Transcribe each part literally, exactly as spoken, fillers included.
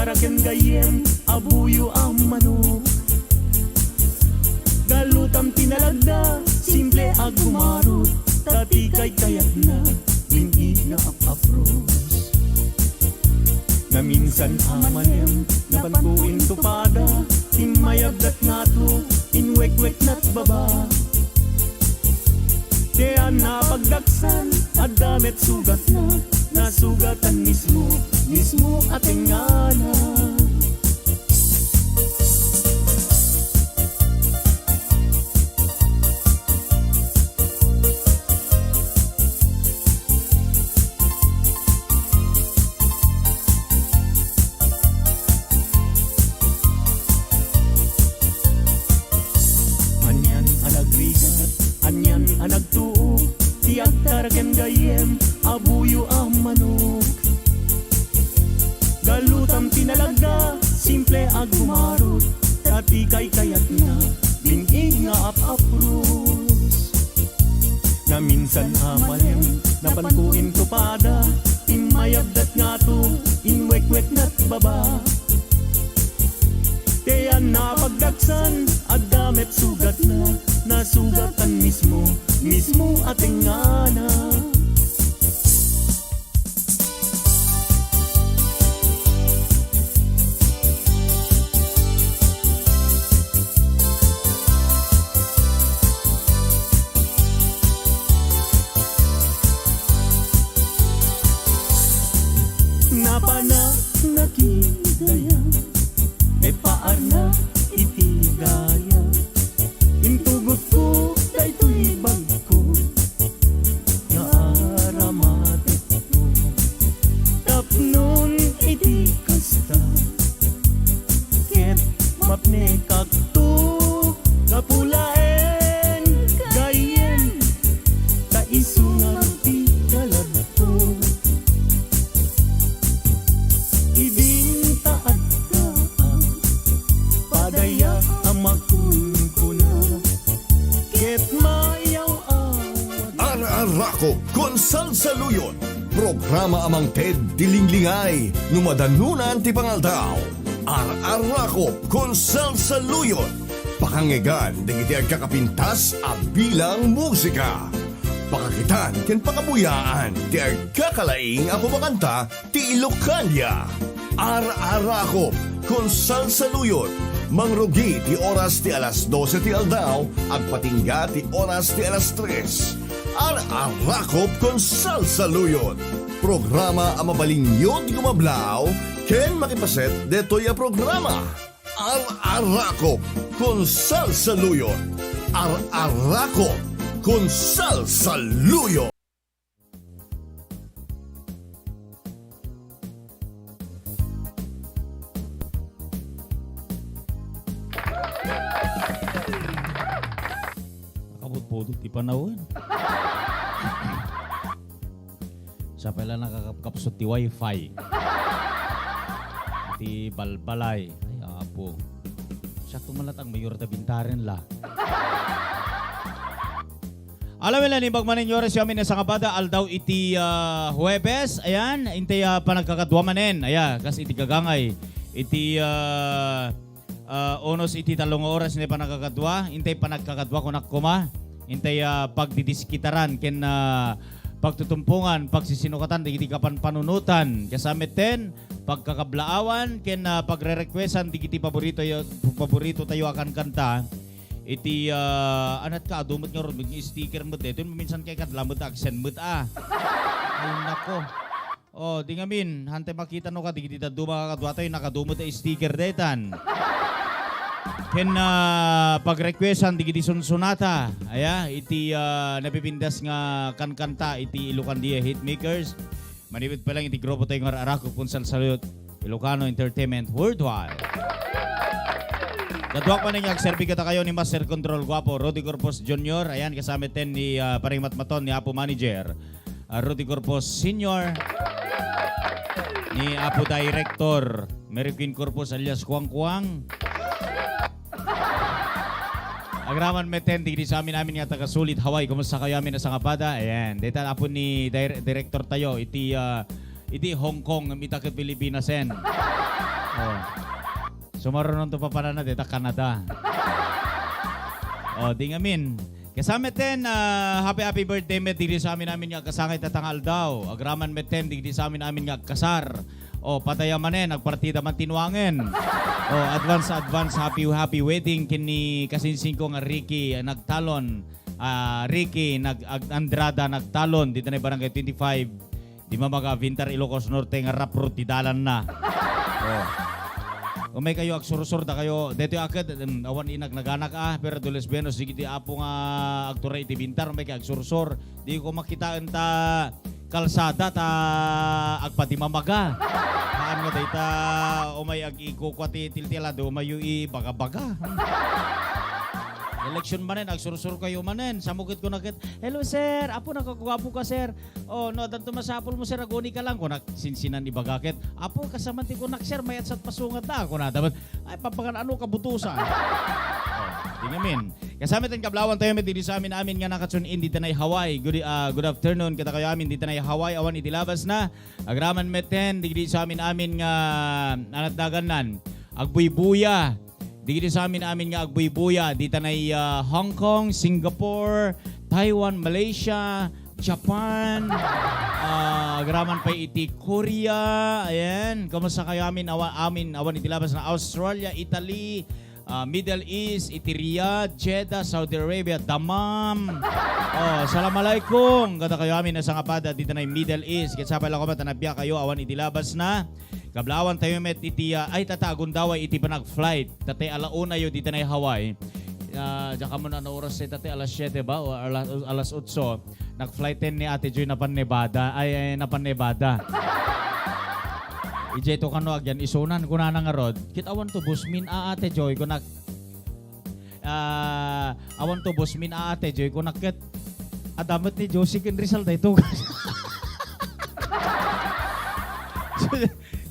Araken gayyem a buyo a manok. Galutam ti nalagda, simple a gumarot, ta ti kaykayatna, binig nga ap-apros. Naminsan a malem, napanko intupada, ti mayabdat ngato, inwekweknat baba. Ti napagdaksan, adda met sugatna, nasugatan mismo, mismo a tengngana. Anian a nagrigat, anian a nagtuo, ti agtaraken gayyem a buyo a manok. Galutam ti nalagda, simple a gumarot, ta ti kaykayatna, binig nga ap-apros. Naminsan a malem, napanko intupada, ti mayabdat ngato, inwekweknat baba. Ti napagdaksan, adda met sugatna, nasugatan mismo, mismo a tengngana. Napanak nakidaya, ne paarna iti daya. Intugotko daytoy bagko nga aramatekko. Tapnon iti kasta, ket mapnekakto, gapu laeng gayyem, ta isu nga ti kaladko. Idin ta adda a padaya a makunkuna, ket mayaw-awat. Ar-arakop kon salsaluyon, programa a mangted ti linglingay no madanunan ti pangaldaw. Ar-arakop kon salsaluyon, pakangngegan dagiti agkakapintas a bilang musika. Pakakitan ken pakabuyaan ti agkakalaing a kumakanta ti Ilocania. Ar-arakop kon salsaluyon, mangrugi ti oras ti alas dose ti aldaw, agpatingga ti oras ti alas tres. Ar-arakop kon salsaluyon, programa a mabalinyo ti gumablaw ken makipaset detoy a programa. Ar-arakop kon salsaluyon. Ar-arakop kon salsaluyon. Nakabutbudot ti panawen. Sa pala nakakapkapsut ti wifi. Ti balbalay. Ay, apo. Siya tumalatang mayor ta bintaren la. Alam nila, naimbag manen ti oras amin a sangapada, aldaw iti, ah, Huwebes. Ayan, intay, ah, panagkakadua manen. Aya, kas iti gagangay. Iti, ah, ah, unos iti tallo nga oras intay panagkakadua. Intay panagkakadua, kunak koma. Intay, ah, pagdidiskitaran ken, ah, pagtutumpongan, pagsisinukatan, dagiti kapanpanunotan. Kasametten, pagkakablaawan, ken, ah, pagre-requestan, dagiti paborito yo-, paborito tayo a kankanta. Iti, ah, anat ka, adu met ngarud, may sticker met daytoy, maminsan kay kadla met, aksyon met, ah. Ay, nako. Oh, di ngamin, hantay makita no ka, digiti dadduma nga kadua tayo, nakadu met a sticker daytan. Ken, ah, pag-requestan, digiti sunsunata, aya, iti, ah, napipintas nga kankanta, iti Ilocandia Hitmakers. Manipud pa lang iti grupo tayo nga Ar-arakop kon salsaluyon, Ilocano Entertainment Worldwide. Kaduak man nga agserbi kadakayo ni Master Control Guapo, Rudy Corpus Junior. Ayan, kasametten ni, ah, Paring Matmaton, ni Apo Manager, ah, Rudy Corpus Senior, ni Apo Director, Mary Queen Corpus alias Kuang Kuang. Agraman metten digiti sa amin-amin nga taga-Sulit, Hawaii. Kumusta kayo amin a sangapada? Ayan. Dayta apo ni dir-, director tayo iti, ah, iti Hong Kong, mita ket Pilipinasen. Oh. Sumarunonto papanana, deta Canada. Oh, di ngamin. Kasama ten, ah, happy, happy birthday met diri sa amin, amin nga agkasangay tatang aldaw. Agraman met ten, diri sa amin, amin nga agkasar. Oh, pataya manen, agpartida man tinuangen. Oh, advance, advance, happy, happy wedding ken ni kasinsingko nga Ricky, ah, nagtalon. Ah, Ricky nag-, ag-, Andrada nagtalon, dita na barangay twenty-five. Di mamaga, Vintar, Ilocos Norte nga rap road ti dalanna. Oh. Umay kayo agsursor da kayo. Detoy aket, em, awan inag naganak, ah, pero do lesbianos, digiti apo nga agturay iti Vintar, umay kayo agsursor. Di ko makitaen ta kalsada ta agpadimamaga. Haan nga dayta umay ag-ikukua ti tiltilado, umayo ibaga-baga. Eleksyon manen, agsursor kayo manen. Samukit ko na ket, "Hello, sir. Apo, nakaguapo ka, sir. Oh, no, addanto masapul mo, sir. Aguni ka lang." Kunak, sinsinan ibaga ket, "Apo, kasaman ti kunak, sir. Mayat sa pasungat na." Kuna, dapat, "Ay, papangan ano kabutusan?" Oh, di ngamin. Kasama ten kablawan tayo met diri sa amin, amin nga nakatune in dita nay Hawaii. Good, ah, good afternoon, kada kayo amin dita nay Hawaii. Awan iti labas na. Agraman met ten, digdi sa amin, amin nga anat dagannan. Agbuybuya. Digdi sa amin, amin nga agbuybuya. Dita nay, ah, Hong Kong, Singapore, Taiwan, Malaysia, Japan. Ah, agraman pa iti Korea. Ayan. Kumusta kayo amin? Awa-, amin, awan iti labas na Australia, Italy, ah, Middle East, iti Riyadh, Jeddah, Saudi Arabia, Dammam. Oh, salam alaikum. Kada kayo amin, nasangapada, dita nay Middle East. Ket sapay la koma, ta nabia kayo, awan iti labas na. Kablawan tayo met iti, ah, ay, tata, agundaway iti panag-flight. Tatay, alauna yo, dita nay Hawaii. Ah, diak ammo no anong oras, eh, tatay, alas siete ba? O alas, alas otso. Nag-flight ten ni Ate Joy napan Nevada. Ay, ay, napan Nevada. Idiay to kano agyan isunan, kunana ngarud, "Ket awan to busmin a, Ate Joy," kunak, ah, "Awan to busmin a, Ate Joy," kunak, "Ket adda met ni Josie ken Rizal dayto."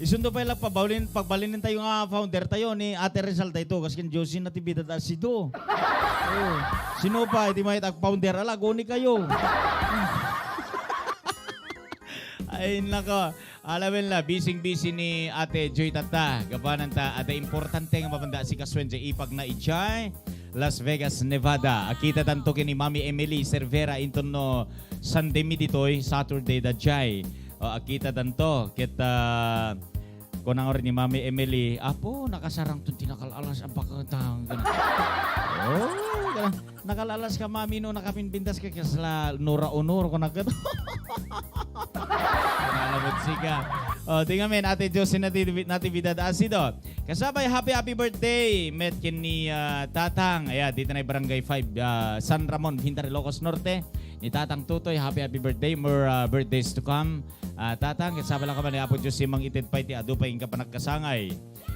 Isunto pay la pabalin-, pagbalinen tayo nga founder tayo ni Ate Rizal dayto, kas ken Josie Natividad Asido. Oh, sino pa iti mayat ag-founder? Ala, aguni kayo. Ay, nako. Alawen la, bising-bisi ni Ate Joy tatta. Gapuanan ta, adda importante nga mapanda asikasuen diay ipagna idiay Las Vegas, Nevada. Akita tanto ken ni Mami Emily Cervera inton no Sunday mi ditoy, Saturday da diay. O, akita tanto. Ket, ah, kuna ngarud ni Mami Emily, "Apo, nakasarangton ti nakal-alas a baketang." Oh, kala, "Nakal-alas ka, Mami, no nakapimpintas ka, kasla Nora Honor," kuna ket. Kuna met sika. Oh, di ngamin, Ate Josie Nati-, Natividad Asido. Kasabay, happy, happy birthday met ken ni, ah, Tatang. Aya, dita nay Barangay five, ah, San Ramon, Vintar, Ilocos Norte. Ni Tatang Tutoy, happy, happy birthday. More, ah, birthdays to come. Ah, Tatang, ket sabay la koma ni Apo Dios ti mangited pay ti adu pay nga panagkasangay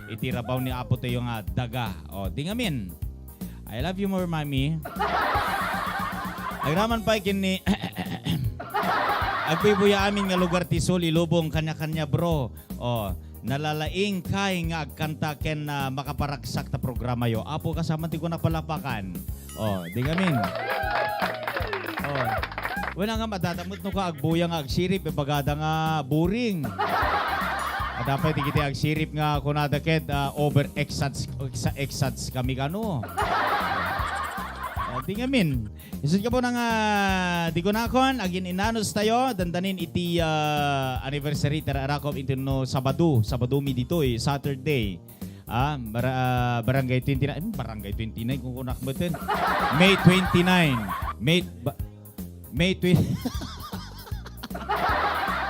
iti rabaw ni Apo tayo nga daga. O, di ngamin. I love you more, Mami. Agraman pay ken ni agbuybuya amin nga lugar ti Sul, Ilubong, kanya-kanya, bro. O, nalalaing kay nga agkanta ken, ah, makaparagsak ta programayo. Apo, kasama ti kunak palapakan. Oh, di ngamin. Oh. Wala nga madadamot no ka agbuya nga agsirip, ibagada nga boring. Adda pay ti kiti agsirip nga kunada ket, ah, over excites, exa-, excites kami kano. Oh, di ngamin. Isut ka po nga, di ko nakon, agin inanos tayo, dandanin iti, ah, anniversary, tara arakop, inton no Sabado, Sabado mi ditoy, Saturday. Ah, bara-, ah, Barangay twenty-nine, hmm, Barangay twenty-nine, kung kunak mo ten. May twenty-nine. May, ba-, May twen-,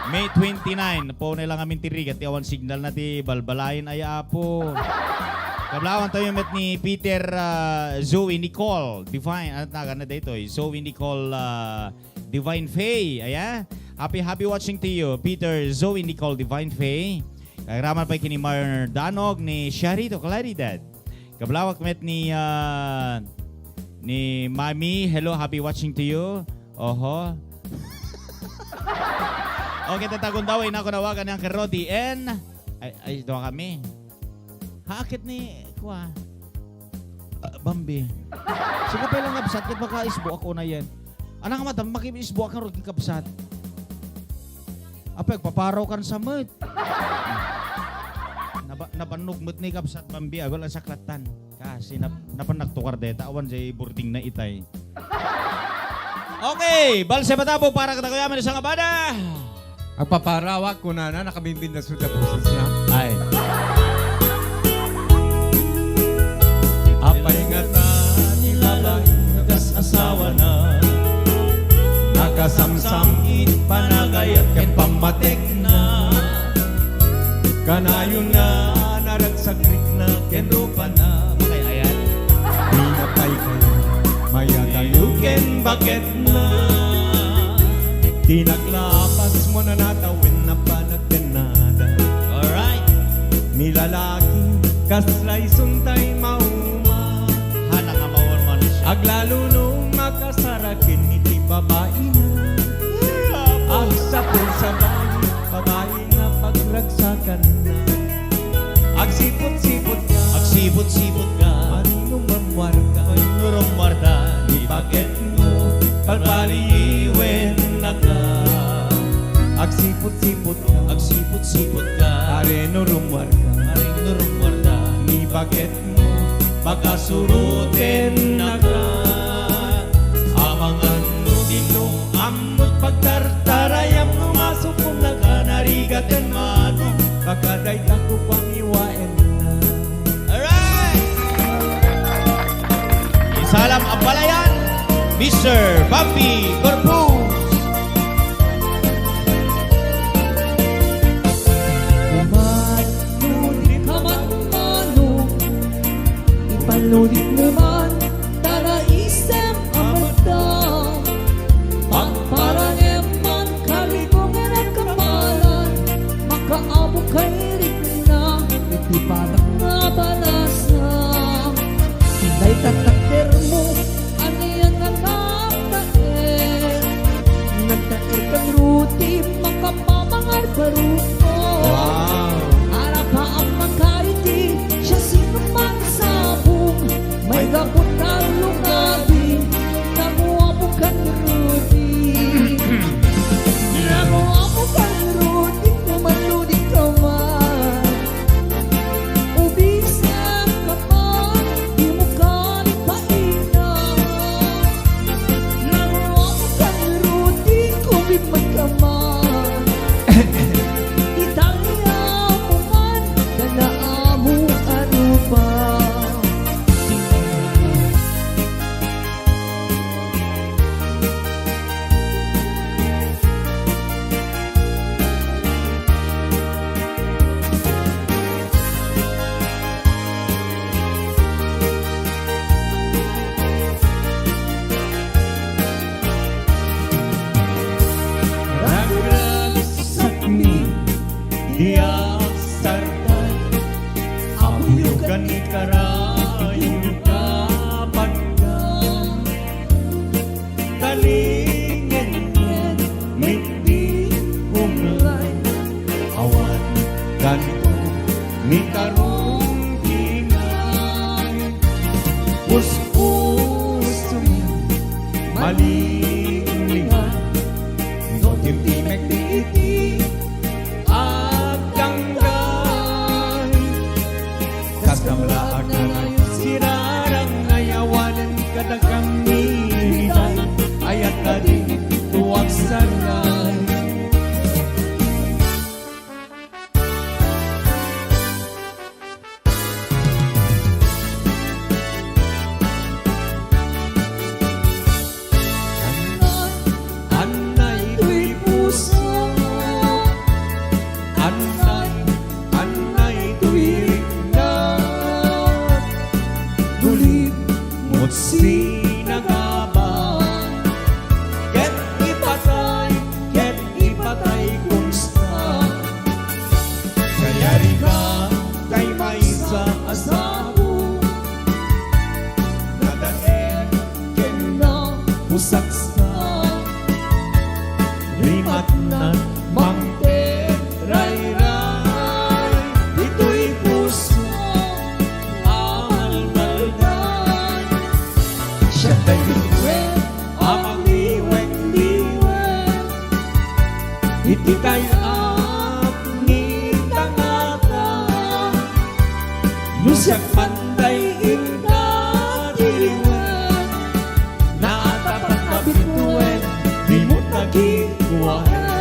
May twenty-nine. Paunay lang amin ti rigat, ti awan signal na ti balbalayan ay apo. Kablawan tayo met ni Peter, ah, Zoe, Nicole, Divine. Ano tagan na dito? Zoe, Nicole, ah, Divine Faye. Aya. Happy, happy watching to you, Peter, Zoe, Nicole, Divine Faye. Kagraman pay kini Mar Danog ni Sharito Claridad. Kablawak met ni, ah, ni Mami. Hello, happy watching to you. Oho. Okay, tatagon daw, ay nako nawagan ni Uncle Roddy and, ay, ay, doon kami. Haakit ni, kuha. Ah, Bambi. Sige pa lang kabsat, ket baka isbo ako na yan. Anang madam, makibisbo ako ron kabsat. Apay, agpaparaw kan sa met. Naba-, Napannog met ni Kabsat Bambi, agul a saklattan. Kasi nap-, napan nagtukar deta, awan jay boarding na itay. Okay, balse matabog para kadakuyamin sa nga banda. Agpaparawak, kunana, nakabimbindas da boses na. Ay. Apay nga ta ni babai, kas asawa na. Nakasamsam iti panagayat ken pammatekna. Kanayon nga naragsakrikna ken rupana. Ay, ayan. Pinapay kayo, mayatayo ken baketna. Tinaglapas mo na natawen na panagkennada. Alright. Ni lalaki, kasla isuntay mauma. Hala nga mawan-manusia. Aglalo no makasaraken iti babaina. Agsapul sa bayi, babayi nga pagragsakanna. Agsiput-siput ka. Agsiput-siput ka. Manino mamuarka. Manino mamuarka. Ni baketmo, palpaliwennaka. Agsiput-siput ka. Agsiput-siput ka. Areno rumuarka. Areno rumuarka. Ni baketmo, pakasurotennaka. Amangan no dimo ammot pagtartarayam no masukom naka narigat ken madum. Pakadayta ko pangiwaenna. Alright! Isalam a palayan, Mister Bambi Corpus. Umat, ludi ka man, manong, ipaludit mo man, tara isem a magda. Pagparanem man, kalikong ene kapalan, makaamok kay rikna, iti padak nga balasa. Dayta takder mo, anian nga nagtaer? Nagtaer ken Rudy, makapamangar baruko. Wow. Arapa ang makaiti, siasino man sabong, may gapot talong abi, naguapo kan Rudy. Naguapo kan Rudy, kumaludi ka man. Ubisem ka man, di mo kalipaina. Naguapo kan Rudy, kumimat ka man. Italia mo man, kanaamo a rupa. Ragragsakmi, diak sartan, abuyogan ni karayo kapagka. Kalingen, mitdi kumlay, awan kanito ni karong kinay. Puspusomi, malinglingan, no timtimek di iti agdanggay. Kas damlaak nga sirarang nga yawanen kadakami itay, ayat kadi tuak saray. Annay, annay, toy puso. Annay, annay, toy rikna. Gulib, mutsi nagabang. Ket ipatay, ket ipatay kunsta. Kayarigan tay maysa a sabong, nadael ken napusaksak. Rimatnan mangted rayray, ditoy puso a malbaldan. Siak tay liwen a mangliwen-liwen iti tay-at ni tangata. No siak man tay inka ti liwen, naatapan a bituen, dimo ta kikuaen.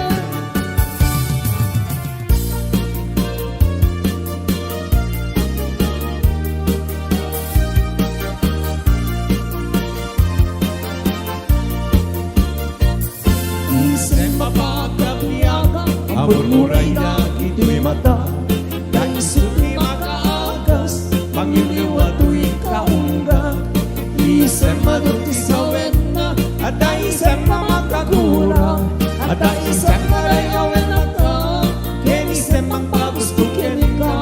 Isem a pagkabiaga, ammon uray dagitoy mata, ta isu ti makaagas, pangyuliwa toy kaungga. Isem a dut ti sawenna, adda isem a makagura, adda isem a rayawen a ta, ken isem a pagusto kenka.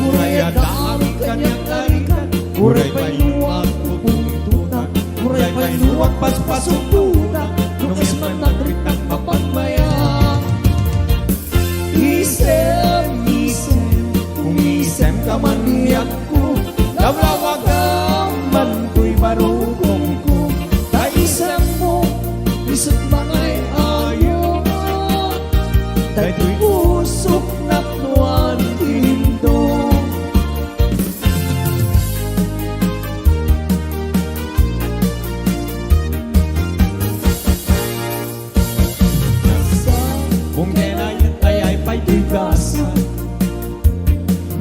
Uray adda amin kaniak a rigat, uray pay no agpupungtotak, uray pay no agpaspasuktotak, no isem a nagritak mapanmaya. Isem, isem, umisemka man biagko, lawlawagam man toy barukongko, ta isemmo, isut mangay-ayo, daytoy pusok napnoan ti Indo. Sa mungkena, ayay pay ti gasa.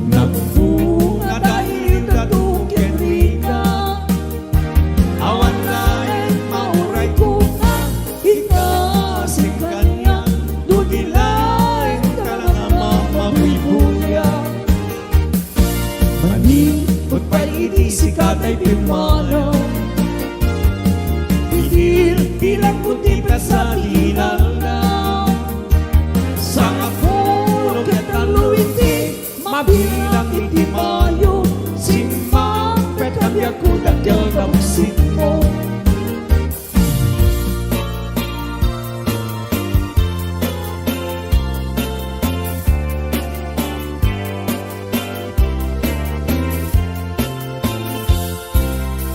Nagbunga dayta duken rigat. Awan laeng maurayko nga ikasig kaniak, no di laeng talaga mamabuybuya. Manipud pay iti sika tay pimmanaw, ibilbilanko ti petsa ti inaldaw. Sangapulo ket tallo iti mabilang iti Mayo, simmangpet a biagko, dakkel ta buksitmo.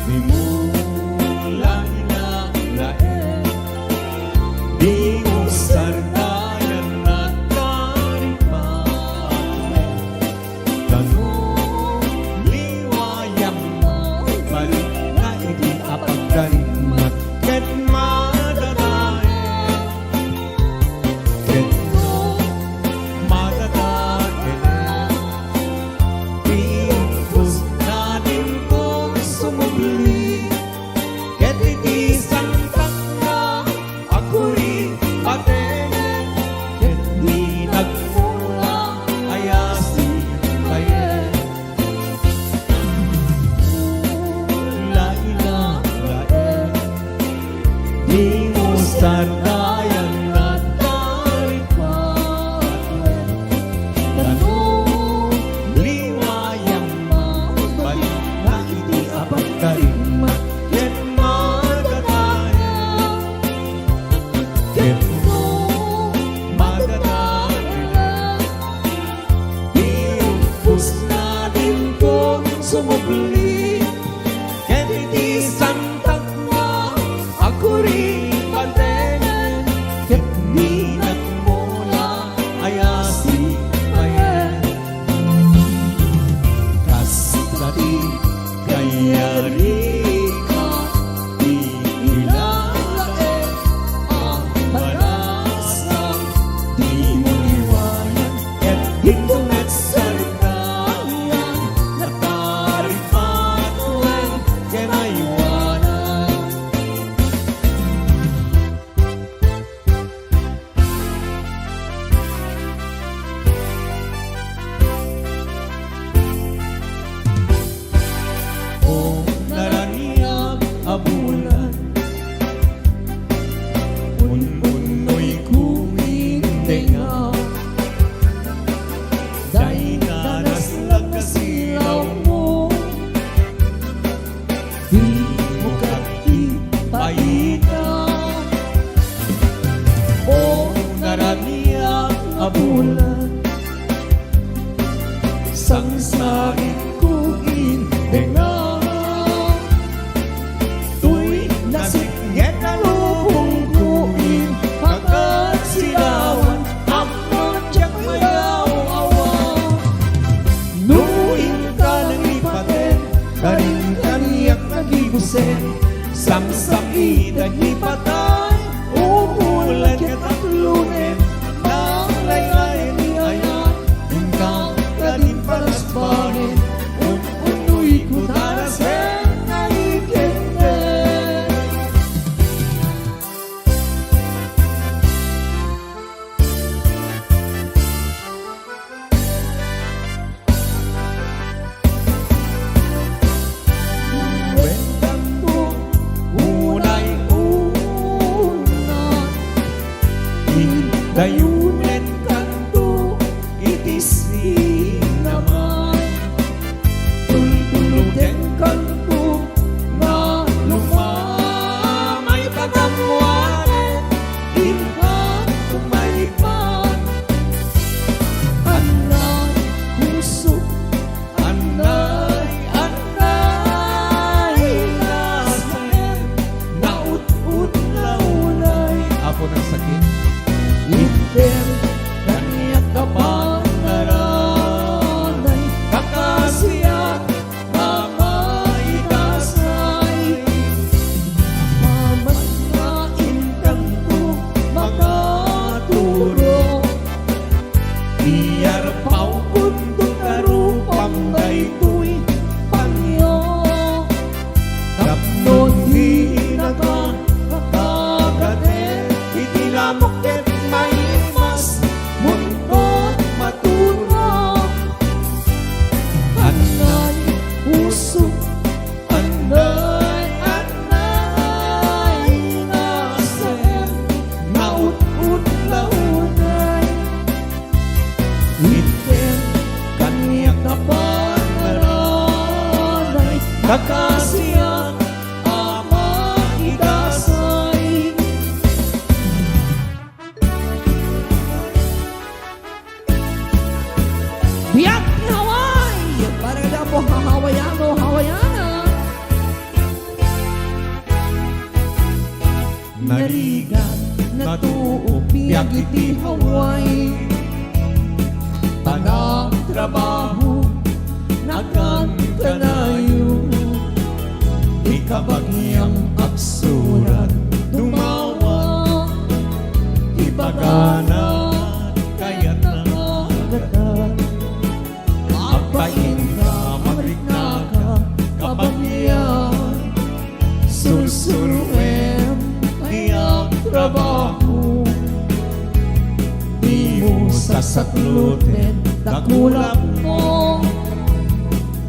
Mimula ila laeng, dimo sardayan a taripatuen. Tano liwayam, balik nga idi a pagdarigmat ket madadael. Ket no madadael, ti ubos na dinto sumubli. Ket iti santak nga agkuri, patenen, ket di nagmula, ayasi payen. Laila laeng, dimo sardayan a taripatuen. Tano liwayam, balik nga idi a pagdarigmat ket madadael. Ket no madadael, ti ubosna dinto sumubli. Ket iti santak nga agkuri, patenen, ket di nagmula, ayasi payen. Kasta ti kayarika, ti ilalaeng a panasa, dimo liwayan, ket dinto met sardayan a taripatuen ken aywanan. O naraniag a bulan, un-unnoyko iti tengnga. Dayta naslag a silawmo, dimo ket ipaitan. O naraniag a bulan, sangsangitko iti tengnga. Toy nasipnget a lubongko iti kakatsilawan, ammo diak mayaw-awan. No Yarpawkon ti karupam daytoy panio. Tapno dinaka kakagaten iti lamok ket maimas, muntot matura. Anay usok, anay, anay, nasem, naut-ut la unay. Item kaniak a panaranay, kakasiak a maidasay. Biag ti Hawaii! Para kadapo, Hawaiano, Hawaiana. Narigat, natuok, biag iti Hawaii. Panagtrabaho, nagkankanayo. Ikabagiam agsurat, dumawa. Ibagana, kayatna agatan. Agbainka, magriknaka, kabagian. Sursuroem ti agtrabaho. Dimo sasakloten dakulapmo.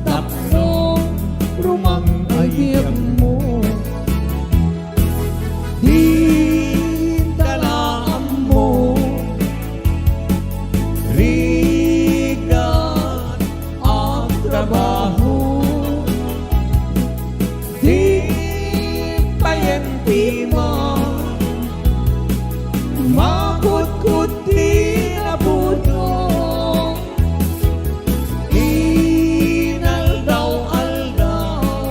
Tapno rumang ay biagmo. Dinta la ammo. Rigat a trabaho. Di payen ti ma-, makutkot ti nabudong. Inaldaw-aldaw,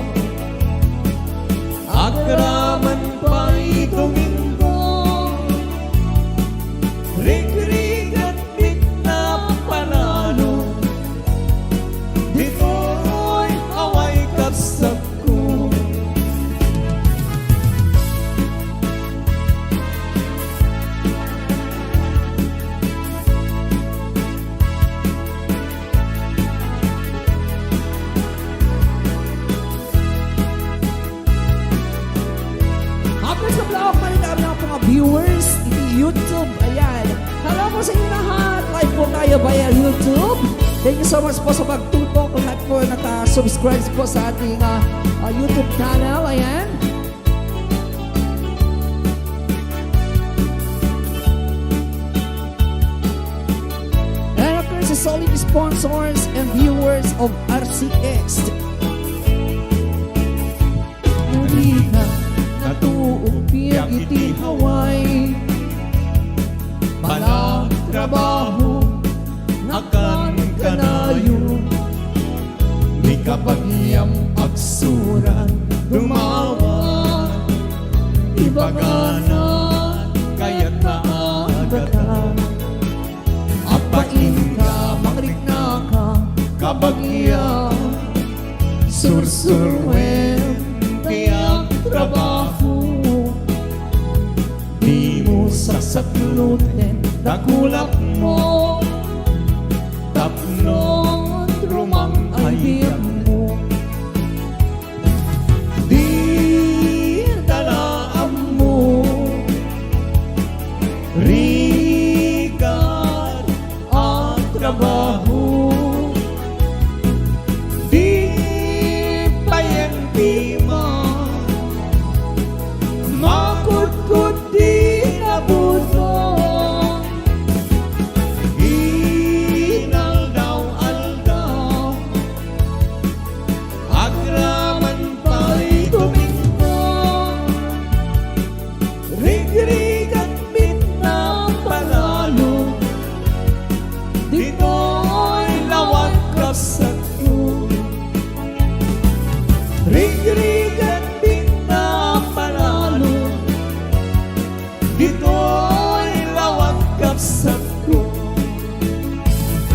agraman pay Domingo. Rigrigat bitna panalo, ditoy away kabsatko. Happy sa vlog, maridami nga po nga viewers iti YouTube. Ayan. Hello po sa inyo lahat. Live po tayo via YouTube. Thank you so much po sa pagtutok. Lahat po naka-subscribe po sa ating, ah, ah, YouTube channel. Ayan. And of course, the solid sponsors and viewers of R C S. Narigat, natuok, biag iti Hawaii. Panagtrabaho, nagkankanayo. Ni kabagiam agsurat, dumawa. Ibagana, kayatna agatan. Agbainka, magriknaka, kabagian. Sursuroem ti agtrabaho. Dimo sasakloten dakulapmo. Tapno rumang ay biagmo. Dinta la ammo. Rigat a trabaho. Di payen ti ma-, makutkot ti nabudong. Inaldaw-aldaw, agraman pay Domingo. Rigrigat bitna panalo, ditoy lawag kabsatko. Rigrigat bitna panalo, ditoy lawag kabsatko.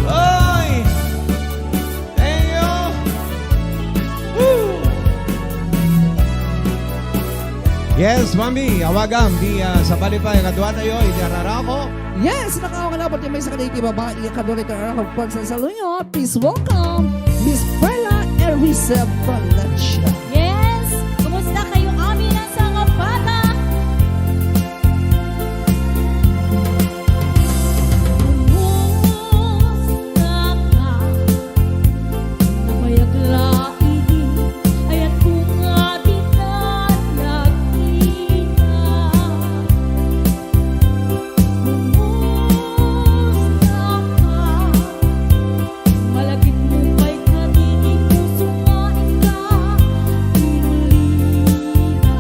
Ay! Thank you! Woo! Yes, Mami, awagam, di, ah, sabali pay, kadua tayo, iti ararako. Yes, nakawang na pati may sa kanay ti babae, kadwa iti arak pagsasaluyot. Please welcome Miss Perla Erisa Valencia. Yes! Kumusta kayo amin ang sangapata? Kumusta ka? Nabayag laing, ayan ko nga di na nakita. Kumusta ka? Malagip mo pa'y kadidi puso nga inka inulira.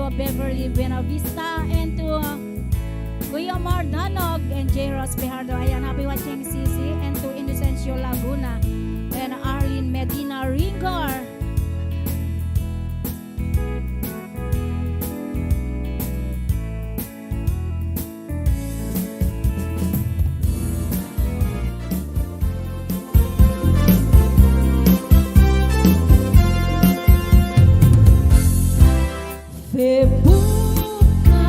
Beverly Buenavista, and to Kuya Mar Danog and J Ross Bejardo. Ayan, happy watching, C C, and to Inocencio Laguna and Arlene Medina Ringor. Febuka,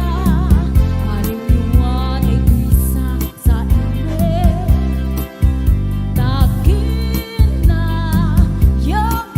arimmuan, iglesia, sa ine, takina, yoga.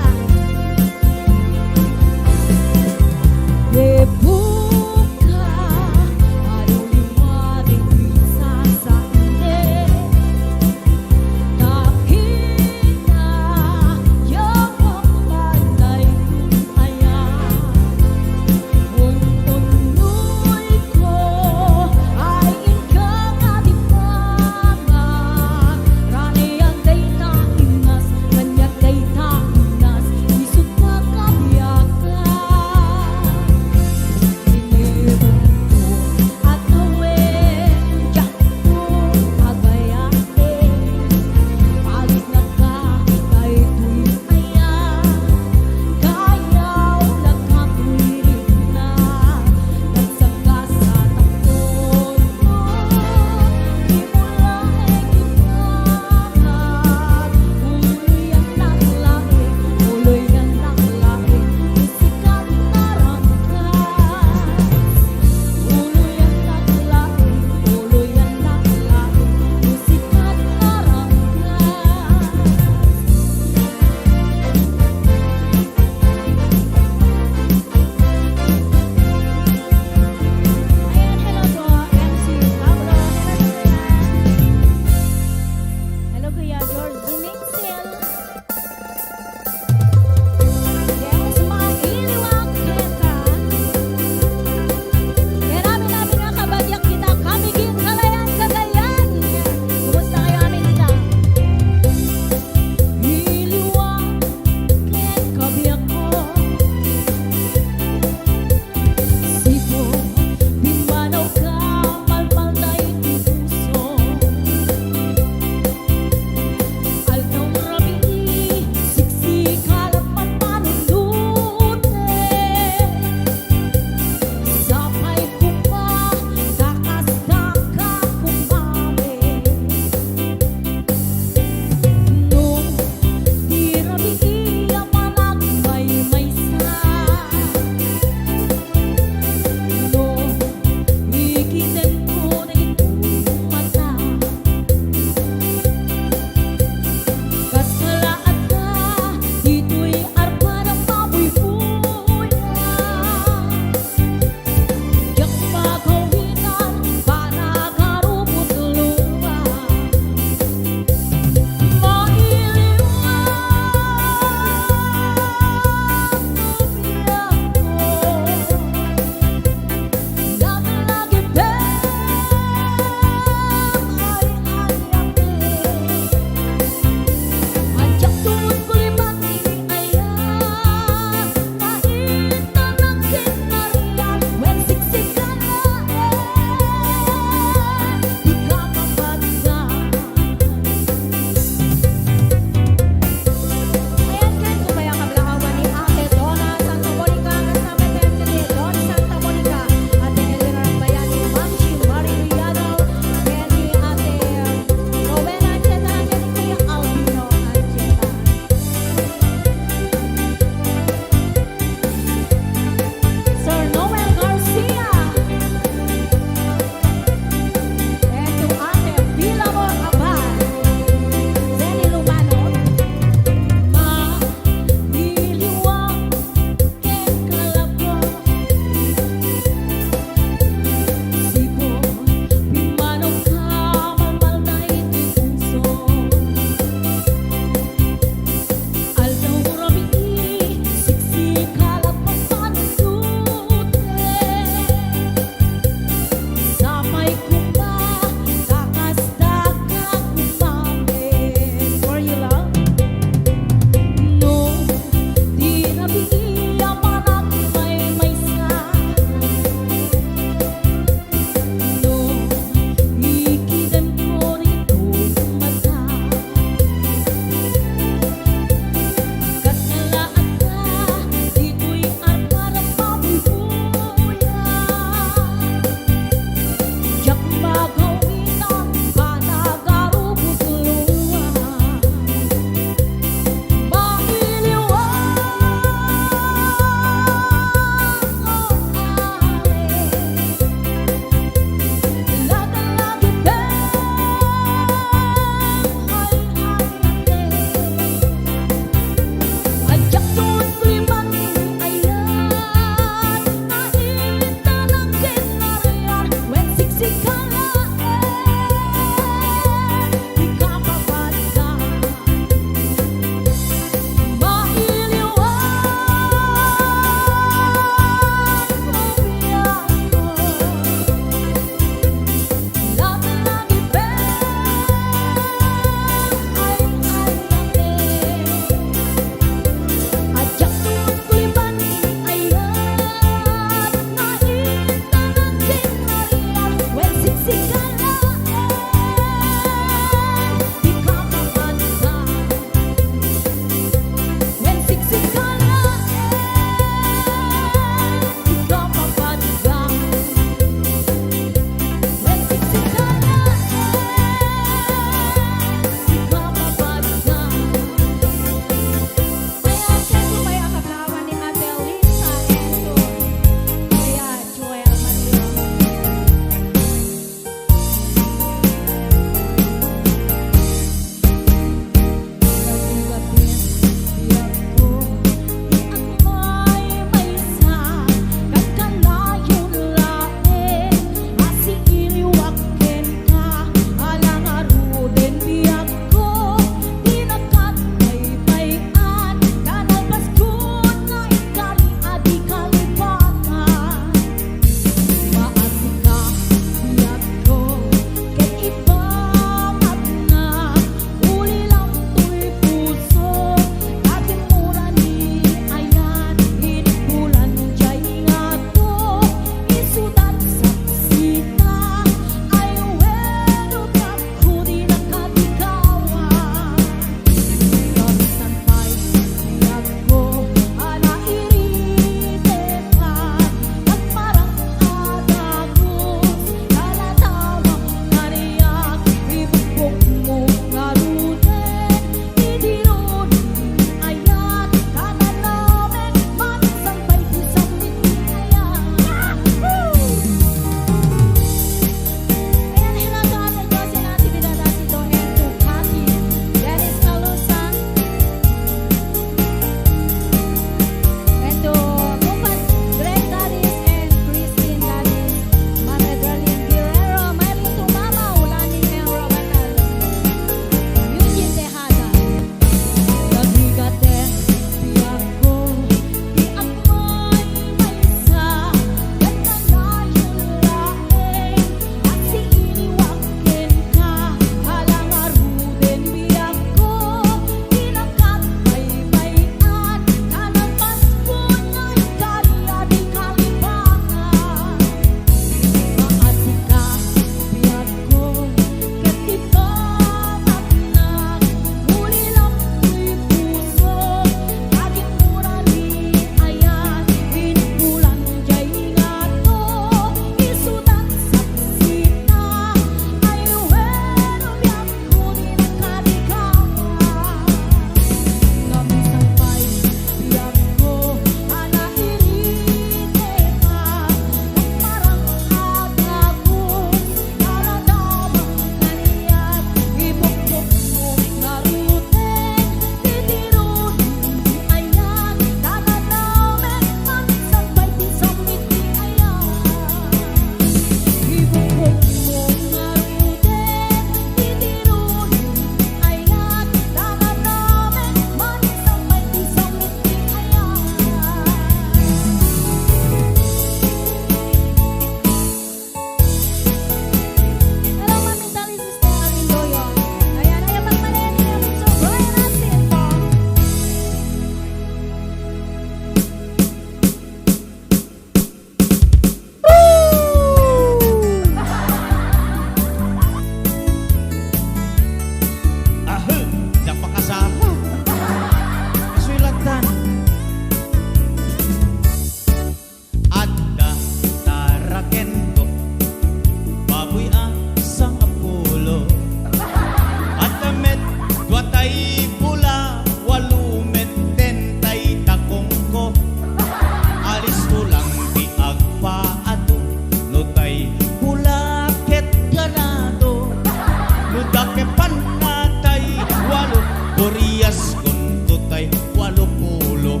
Dakepanna tay walo, Durias kunto tay walo pulo.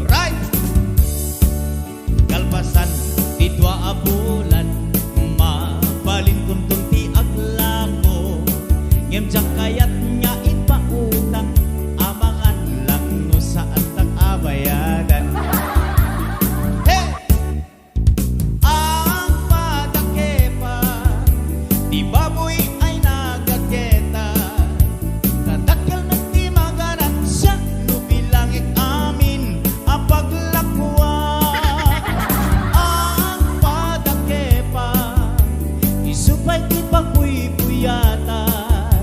Right! Kalpasan ti dua a bulan, mabalin kunton ti aglako. Ngem diak kayat nga ipautang, amangan lang no saantak a bayadan. Hey! Agpadakepan, ti baboy ay nagageta. Nadakkel met ti maganansya no bilangek amin a paglakuak. Agpadakepan, isu pay ti pagbuybuyatak.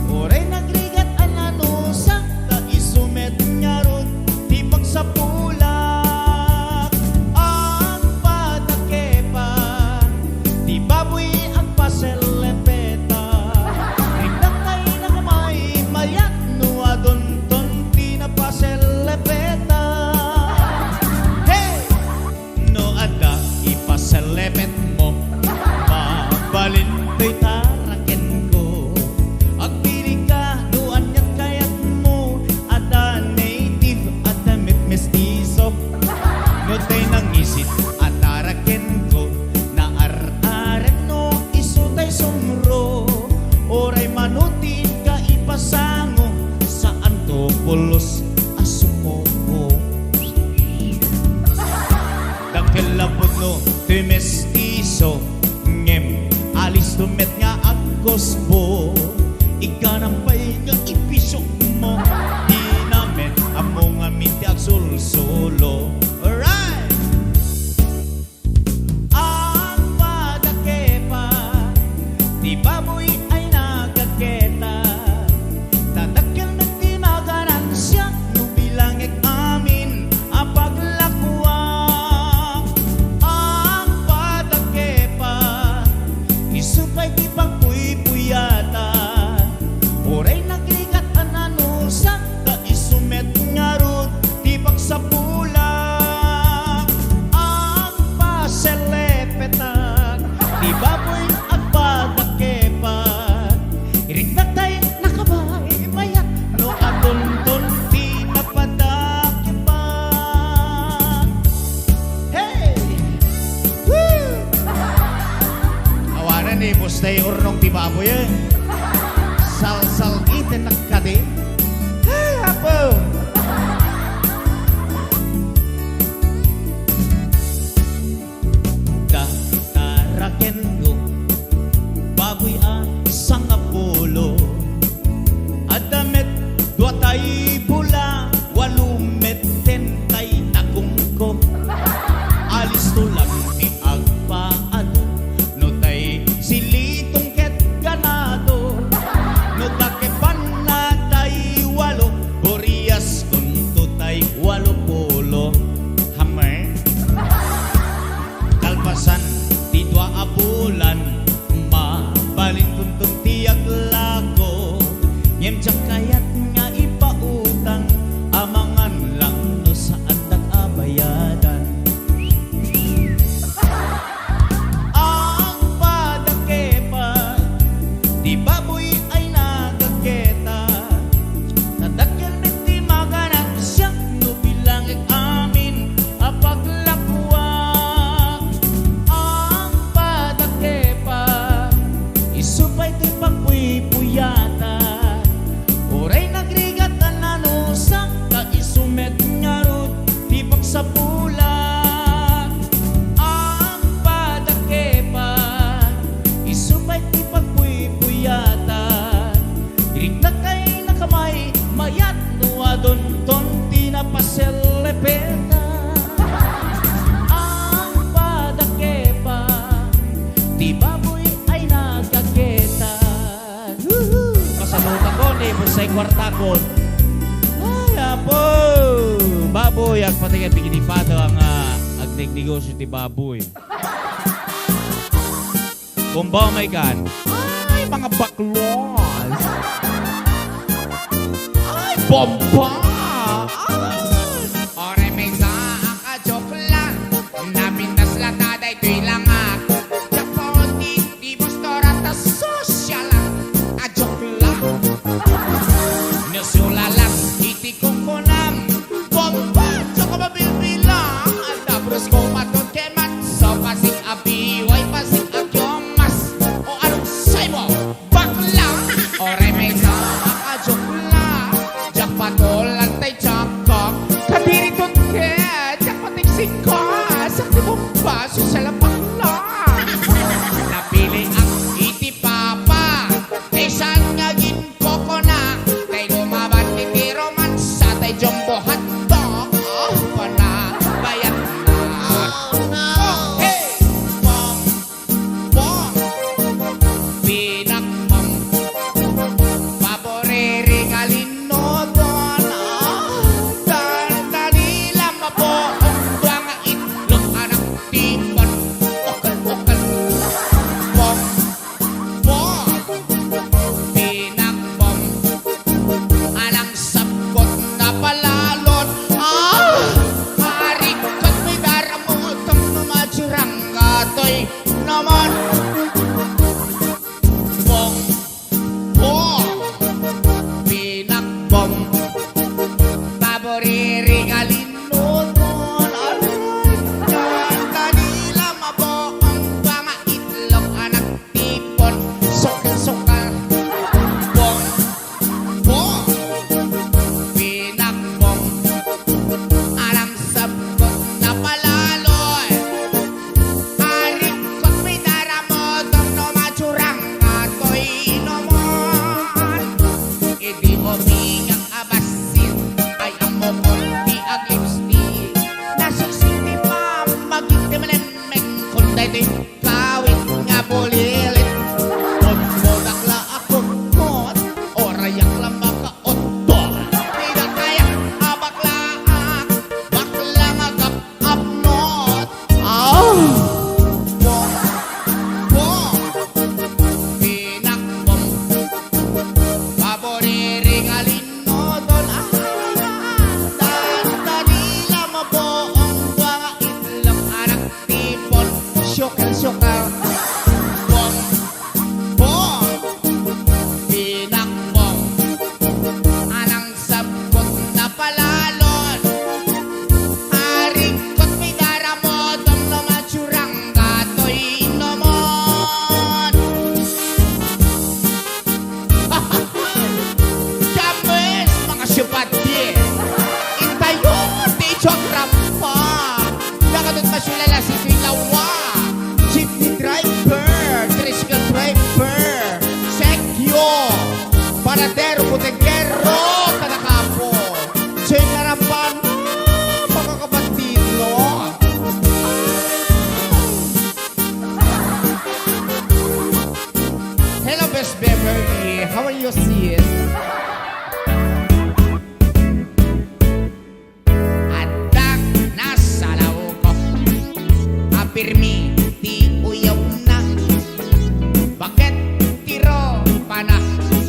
Uray nagrigat a nanusak, ta isu met ngarud ti pagsapulak. Agpadakepan, ti baboy agpasellepeta. Riknak tay nakamay, mayat no adunton ti napasellepeta. Hey! No adda, ipasellepetmo. Mabalin toy tarakenko. Agpilika no aniat kayatmo. Adda native, adda met mestizo. No tay nangisit a tarakenko, naar-aren no isu tay sumro. Uray manutin ka ipasango, saanto pulos a sumuko. Dakkel a pudno ti mestizo, ngem alisto met nga agkusbo. Ikkanam pay nga ipisokmo. Dina met ammo ngamin ti agsulsulo. Alright! Agpadakepan, ti baboy ay nagageta. Nadakkel met ti maganansya no bilangek amin a paglakuak. Agpadakepan, isu pay ti pagbuybuyatak. Uray nagrigat a nanusak, ta isu met ngarud ti pagsapulak. Agpaselepetan, ti baboy agpadakepan. Iriknak tay nakabay, mayat no adunton ti napadakepan. Hey! Woo! Awanen ni Bustay urnong ti baboy, eh. Salsal iten nakadi. Ay, apo! Datarakenko, baboy a sangapulo. Adda met dua tay bula, walo met ten tay tagongko. Alisto lang ti agpaado, no tay silitong ket ganado. No dakepanna tay walo, Durias kunto tay walo pulo. Hammer. Kalpasan ti dua a bulan, mabalin kunton ti aglako. Ngem diak kayat nga ipautang, amangan lang no saantak a bayadan. Agpadakepan, ti baboy ay nagageta. Nadakkel met ti maganansya no bilangek amin a paglakuak. Agpadakepan, isu pay ti pagbuybuyatak. Uray nagrigat a nanusak, ta isu met ngarud ti pagsapulak. Agpadakepan, isu pay ti pagbuybuyatak. Iriknak tay nakamay, mayat no adunton ti napasellepeta. Agpadakepan, ti baboy ay nagageta. Woohoo! Kasalutakon ni Bonsai Kuartakon. Ay, apo! Baboy, agpatay ket bigyan ni Pato ang, ah, agnegnegosyo ti baboy. Bomba, oh my God. Ay, mga baklas. Ay, bomba! Ay! Oray maysa a joke lang. Napintas la ta daytoy langak. Diak paon ti, ti postura ta sosyal. A No sulalas iti kukunam, bomba, tsaka mabilbilang. Adda brusko matut ken matso, pasig a biway, pasig a kiomas. O anong say mo, bakla? Oray may sa makajukla, jak patulan tay jakak. Kadiri tut ket, jak patigsika, sakti bomba, sosyal a bakla. Napili ak iti papa, ti sian nga gin- Kokona, tay lumaban iti romansa, tay jumbo hotdog, oh, panabayat na. Oh, no! Hey! Bong! Bong! Pinakbong! Paboriri nga linodon, ah, dandani lang mabuong dua nga itlog anak tipon. Okel, okel. Bong! Bong! Pinakbong! Alang sapkot na palalon. Ah! Arikot mi daramutong no matsirangga toy naman. Bong! Bong! Pinakbong! Paboriri nga linodon. Aray! Dandani lang mabuong dua nga itlog anak tipon, sukar-sukar. Bong, bong, pinakbong. Alang sapkot na palalon. Arikot mi daramutong no matsirangga toy naman. Idi umingak a bassit, ay ammokon ti aglipstick. Nasisiti pa, maging ti malemeng kun daytoy Kawit nga bulilit. Pagmudak la a kutkot, orayak la makautbot. Dida kaya a bakla, bakla nga gap-apnot. Aw! Bong! Bong! Pinakbong! Paboriri nga linodon, ah, dandani lang mabuong dua nga itlog anak tipon, sukal-sukal. Bong, bong, pinakbong, alang sapkot na palalon. Arikot mi daramutong no matsirangga toy naman. Kames, mga siyupati. Intayo ti ichok rampa. Nakadot masulalas iti lawa. Jeepney driver, tricycle driver, sekyo, panadero, botegero, kada kapo. Jay Carapan, mga kapatid, no? Hello, Best Beverly. How are you, sis? Adda nasalawko a pirmi ti uyawna. Baket ti ropana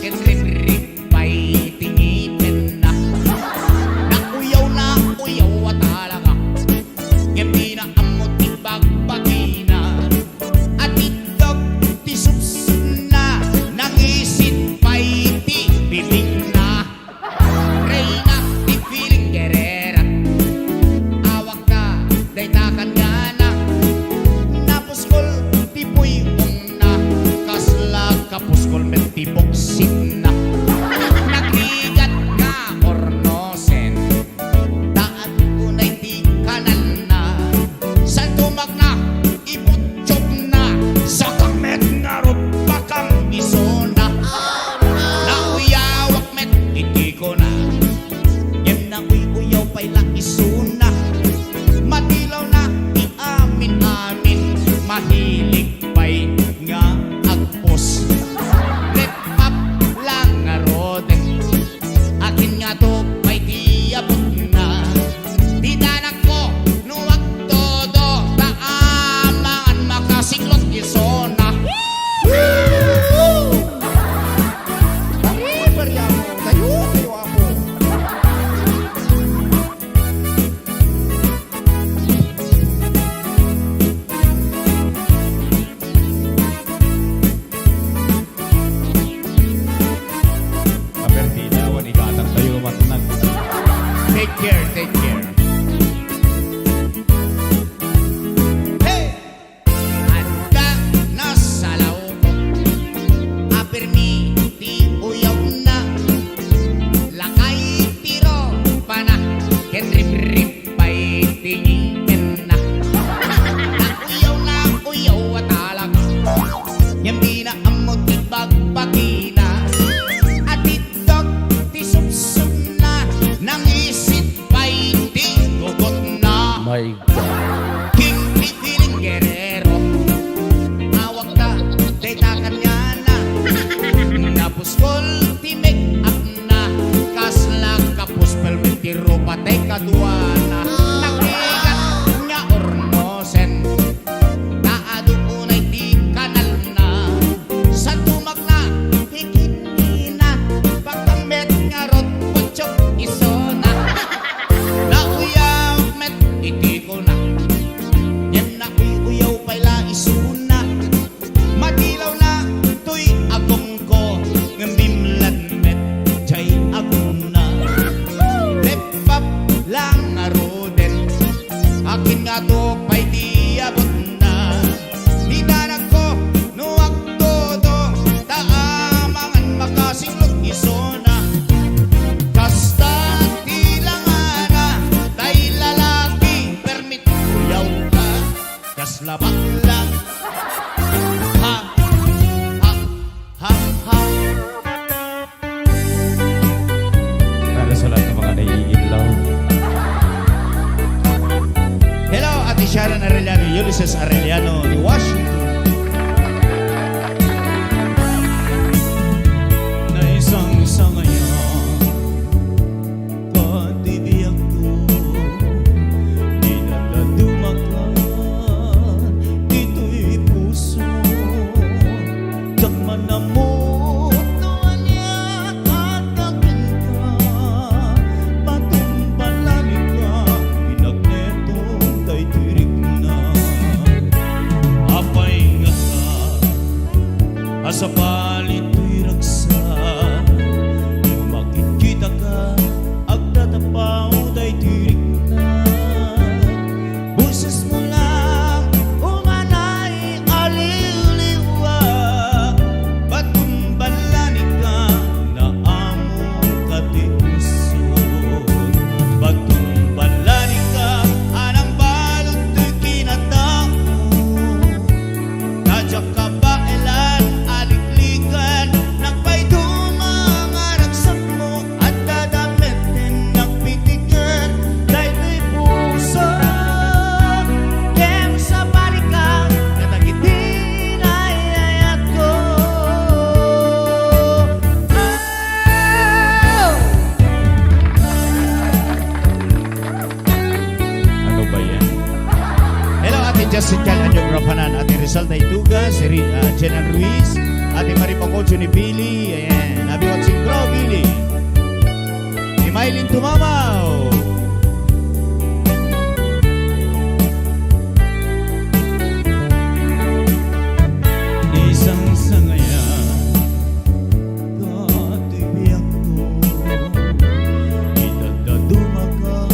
ken ribrib pay ti ngipenna. Nauyaw, nauyaw a talaga. Ngem dina ammo ti bagbagina. Atiddog ti supsupna, nangisit pay ti Missus Arellano ni Washington. Naisang sangayan, katibiakto, dinadadumakan ditoy puso. Diak manammot no ania a kenka, baton balanika, inagnetom daytoy rikna. Apay ngata a sabali toy ragsak, no makitkitaka, agtatapaw daytoy rikna. Bosesmo la umanay a liwliwa, baton balanika, naammoka ti puso. Baton balanika a nangbalud toy kinatao. Ta diak kabaelan a liklikan, nagpayduma nga ragsakmo, adda da metten nagpitikan daytoy puso. Ngem sabali ka kadagiti naay-ayatko. Oh! Ano ba yan? Hello, Ate Jessica Anyografanan, Ate Rizal Daituga, si Ri-, ah, Jenan Ruiz, Ate Marie Pacocho ni Billy, ayan, happy watching, bro, Billy. Ni Mylene Tumamaw. Isang sangayan, katibiakto, idadadumaka,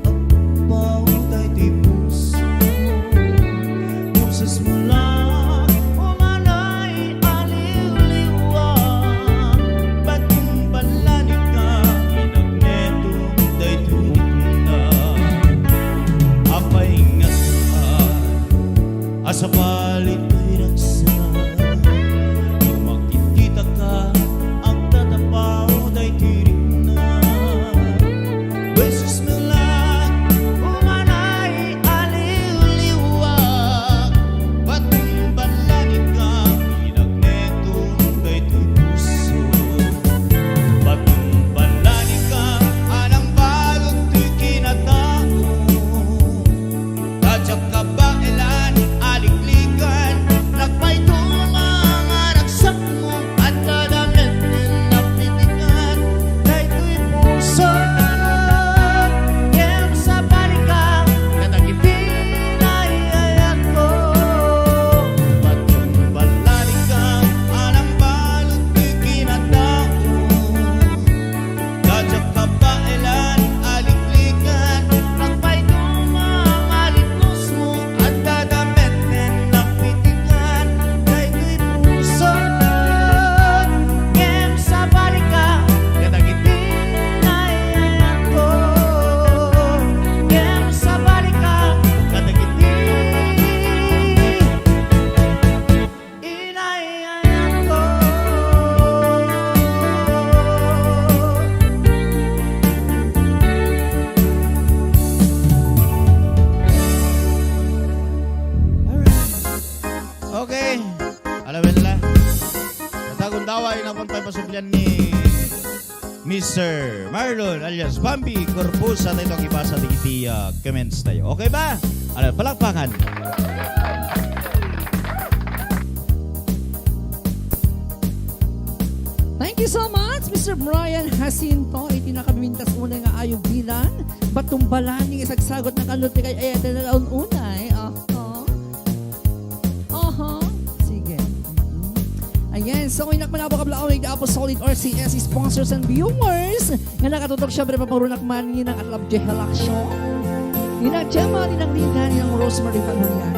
agpaw daytoy puso. Bosesmo la umanay a liwliwa, baton balanika, inagnetom daytoy rikna. Apay ngata a sabali toy ragsak, no makitkitaka, agtatapaw daytoy rikna. Bosesmo la umanay a liwliwa, baton balanika, inagnetom daytoy puso. Baton balanika a nangbalud toy kinatao. Ta diak kabaelan a liklikan, nagpayduma nga ragsakmo, adda da metten nagpitikan daytoy puso. Ngem sabali ka kadagiti naay-ayatko. Baton balanika a nangbalud toy kinatao. Ta diak kabaelan a liklikan, nagpayduma nga liklikanmo, adda da metten nagpitikan daytoy puso. Ngem sabali ka kadagiti naay-ayatko. Ngem sabali ka kadagiti inay-ayatko. Alright. Okay. Alawen la. Tatagon dawa, inapon pay pasublian ni Mister Marlon alias Bambi Corpus, sa tayo itong ibasa dagiti, ah, comments tayo. Okay ba? Ala, palakpakan. Thank you so much, Mister Brian Jacinto. Iti nakamintas unay nga ayo bilang, baton balanika nga isagsagut na kanut ti kay ayat na laon unay. Aha. Aha. Sige. Mm-mm. Ayan. So, inak manabok a blaon, iti Apostolic R C S sponsors and viewers. Nga nakatutok, syempre, paparunak man, ninang at Love J Helacio. Ninang Gemma, ninang Lina, ninang Rosemary Fabrian.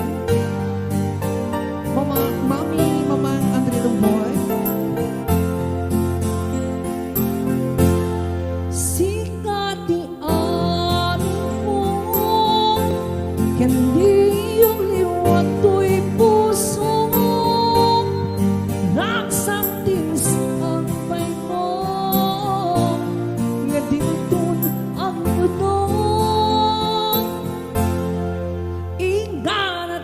Mama, Mami, Mamang Andre Lumboy. Sika ti animo, ken liwliwat toy puso, ragsak ti sangpaymo, nga dinton agnudan. Ingana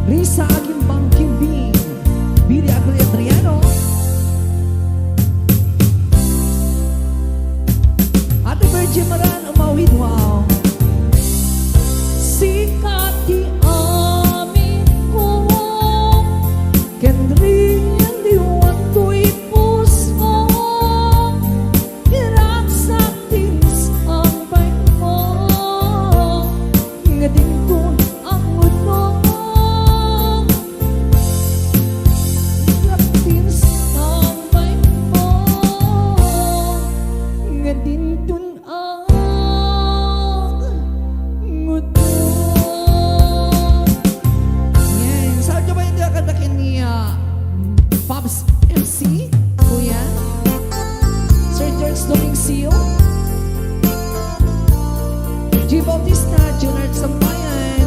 Lisa Aguimbang Kimbing, Billy Agri Adriano, Ate Virgie Maran umawit, wow. Sika ti amin ko, ken liwat toy puso. Iragsak ti sambay mo, nga dinton ang udno. Iragsak ti sambay mo, nga dinton ang udno. Yan. Saan ka ba hindi akatakin niya? Pops M C, Kuya Sir George Domincio, G Bautista, Junard Sampayan,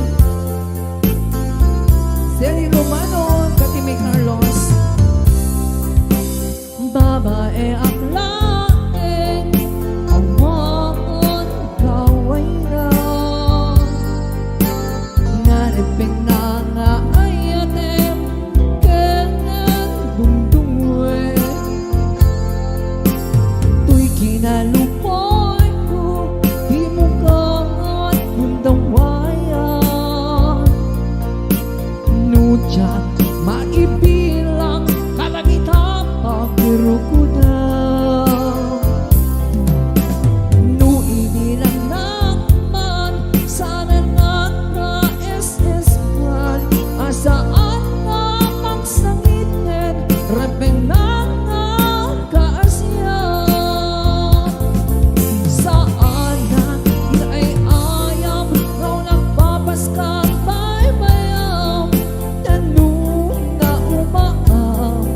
Seri Romano, Katimi Carlos. Babaeak laeng, awan kawayna. Nalipengna nga ayatem ken dungdunguek. Toy kinalupayko, dimo kayat gundawayat. No diak maibilang kadagita pagrukodak. No ibilangnak man, saan nga S S one, a saan nga pagsangiten, repeng na nga kaasian. Saan nga ay-ayam, nga nagpapaskal baybayam, tanong na umaam,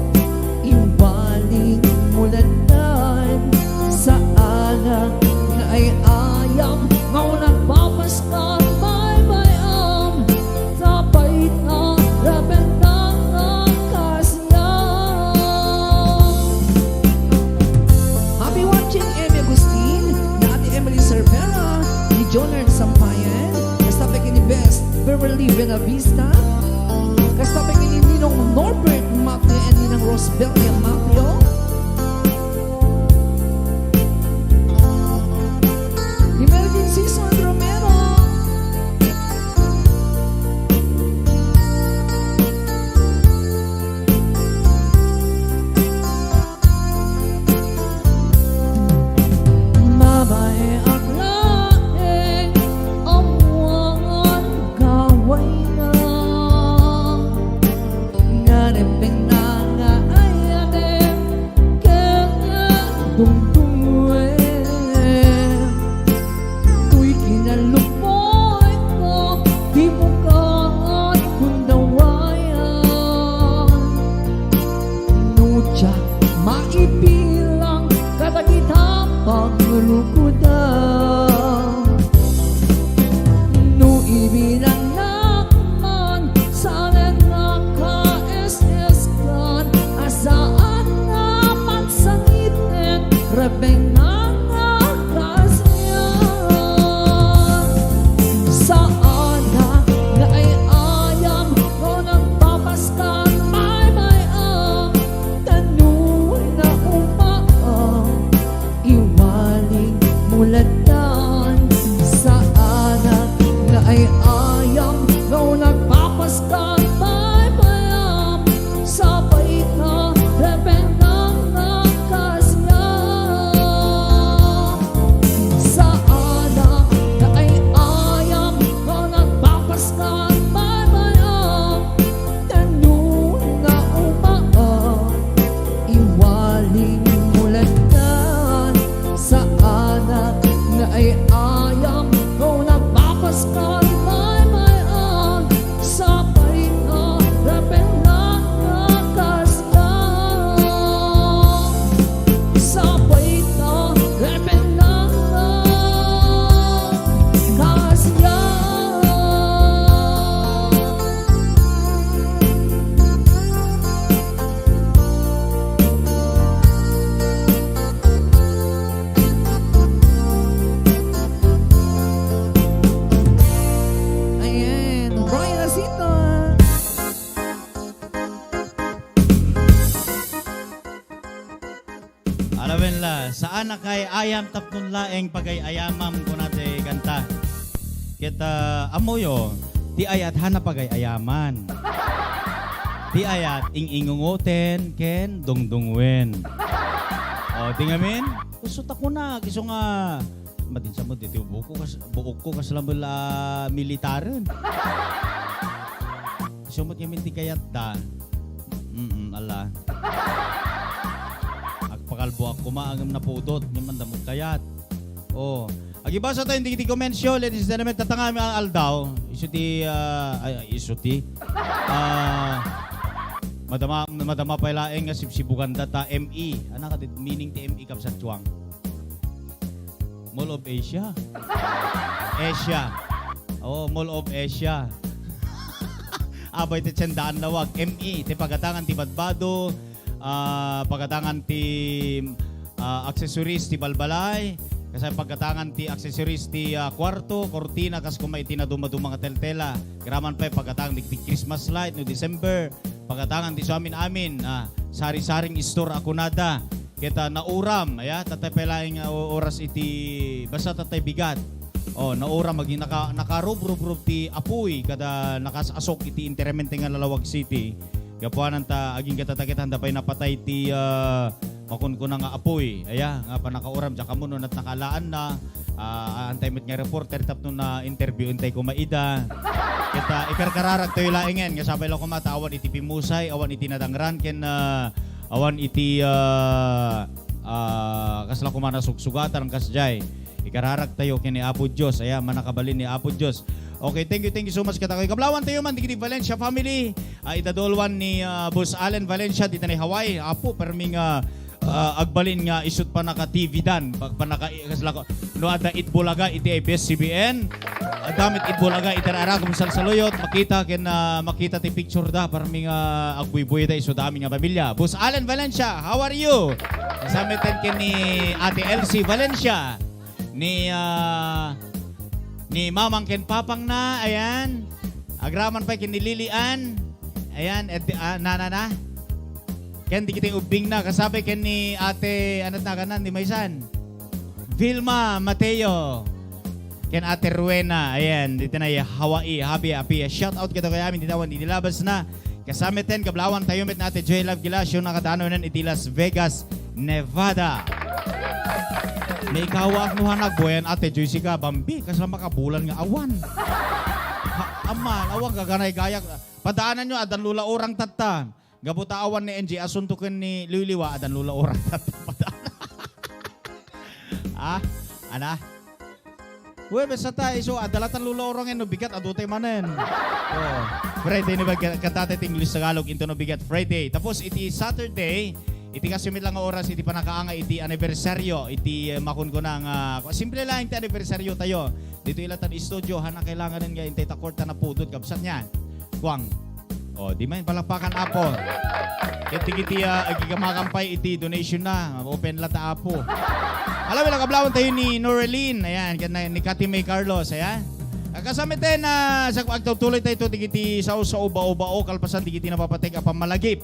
iwaling mulandan. Saan nga ay-ayam, nga nagpapaskal baybayam, tapay na rabenta nga kaasian. Happy watching, Emmy Agustin, ni Ate Emily Cervera, ni Jonard Sampayan, kasta pay ken ni Best Beverly Buenavista, kasta pay ken ni Ninong Norbert Mateo and Ninang Rosbelia Mateo. Emergency Son Romero. Babaeak laeng, awan kawayna. Ngaripengna nga ayatem Saan a kay ayam tapno laeng pagay-ayamam, kuna ti kanta. Ket, ah, ammoyo, ti ayat hana pagay-ayaman. Ti ayat, ing-ingungoten ken dungdungwen. O, ti ngamin, gusto ta kuna, isu nga, madinsa mo, ditoy buokko kas-, buokko kasla met la militaren. Isu met ngamin ti kayatda. Mm, ala. Agpakalboak koma ngem napudot, ngem andamot kayat. O. Agibasa tayo, dagiti comments yo, ladies and gentlemen, tatangami a aldaw. Isu ti, ah, ay, ay, isu ti. Ah, madama, madama pay laeng nga sibsibuganda ta M E. Ano ka, meaning ti M E, Kabsat Chuang? Mall of Asia. Asia. Oh, Mall of Asia. Abay, ti tiendaan lawag. M E, ti pagatangan ti badbado, ah, pagatangan ti, ah, accessories ti balbalay, kasay pagatangan ti accessories ti, ah, kuarto, kurtina, kas kuma iti nadumaduma nga teltela. Agraman pay pagatangan ti Christmas light no December, pagatangan ti suamin-amin, ah, sari-saring store a kunada. Ket, ah, nauram, aya, tatay pay laeng nga o-, oras iti, basta tatay bigat. O, nauram, agi-, naka-, nakarubrubrob ti apuy, kada nakas-asok iti enteramente nga Lalawag City. Gapuanan ta, agingga ta, ket anda pay napatay ti, ah, makunkuna nga apuy. Aya, nga pannakauram, diak ammo no natnakalaanna. Ah, antay met nga reporter tapno na-interview intay koma ida. Ket, ah, ikarkararagtayo laengen nga sabay la koma ta awan iti pimmusay, awan iti nadangran, ken, ah, awan iti, ah, ah, kasla koma nasugsugatan, kasdiay. Ikararagtayo ken ni Apo Dios, aya, mannakabalin ni Apo Dios. Okay, thank you, thank you so much, kadakayo. Kablawantayo man, digiti Valencia family. Ah, idadulwan ni, ah, Boss Allen Valencia, dita ni Hawaii. Apo, permi nga ah, agbalin nga isut pannaka-T V dan, pa-, pannaka-, kasla ko, no adda Itbulaga iti A B S C B N, adda met Itbulaga iti rarakom salsaluyot, makita ken, ah, makita ti picture da, parmi nga agbuybuy da isu da amin nga pamilya. Boss Allen Valencia, how are you? Kasamiten ken ni Ate Elsie Valencia, ni, ah, ni Mamang ken Papang na, ayan. Agraman pay ken ni Lily Ann. Ayan, ed, ah, nana na. Ken dagiti ubbing na, kasabay ken ni Ate, ano ta kanan, ni Maysan? Vilma Mateo. Ken Ate Rowena, ayan, dita na Hawaii, happy, happy. Shout out kadakayo amin, dita awan, dita labas na. Kasamiten, kablawantayo met ni Ate Joy Love Gilasio, nakadanunen iti Las Vegas, Nevada. Naikawaak no hanag, buyan, Ate Joy, sika, Bambi, kasla makabulan nga awan. Ha, aman, awan, gaganay gayak. Padaananyo, addan Lola Orang tatta. Gapu ta awan ni N J Asunto ken ni Liwliwa, addan Lola Orang tatta. Padaan. Ah, ana? Huwebes ta isu, adda latan Lola Orang no bigat, adutay manen. Oh, Friday ni bag-, kantata ti English Tagalog, into no bigat Friday. Tapos iti Saturday, iti kasimit lang nga oras, iti panakaanga, iti anibersaryo, iti, eh, makunkuna nga, simple lang ti anibersaryo tayo. Dito ilatan studio, hana kailangan nga intay ta kwarta na pudot, kabsat niyan. Kuang. Oh, di man palakpakan, Apo. Ket dagiti, ah, agigamakan pay iti donation na. Open la ta, Apo. Alam mo, kablawan tayo ni Norelin. Ayan, ken ni Kati May Carlos. Ayan. Kasamiten na sa agtutuloy tayo to digiti sao-sao, bao-bao, kalpasan digiti napapatek a pammalagip.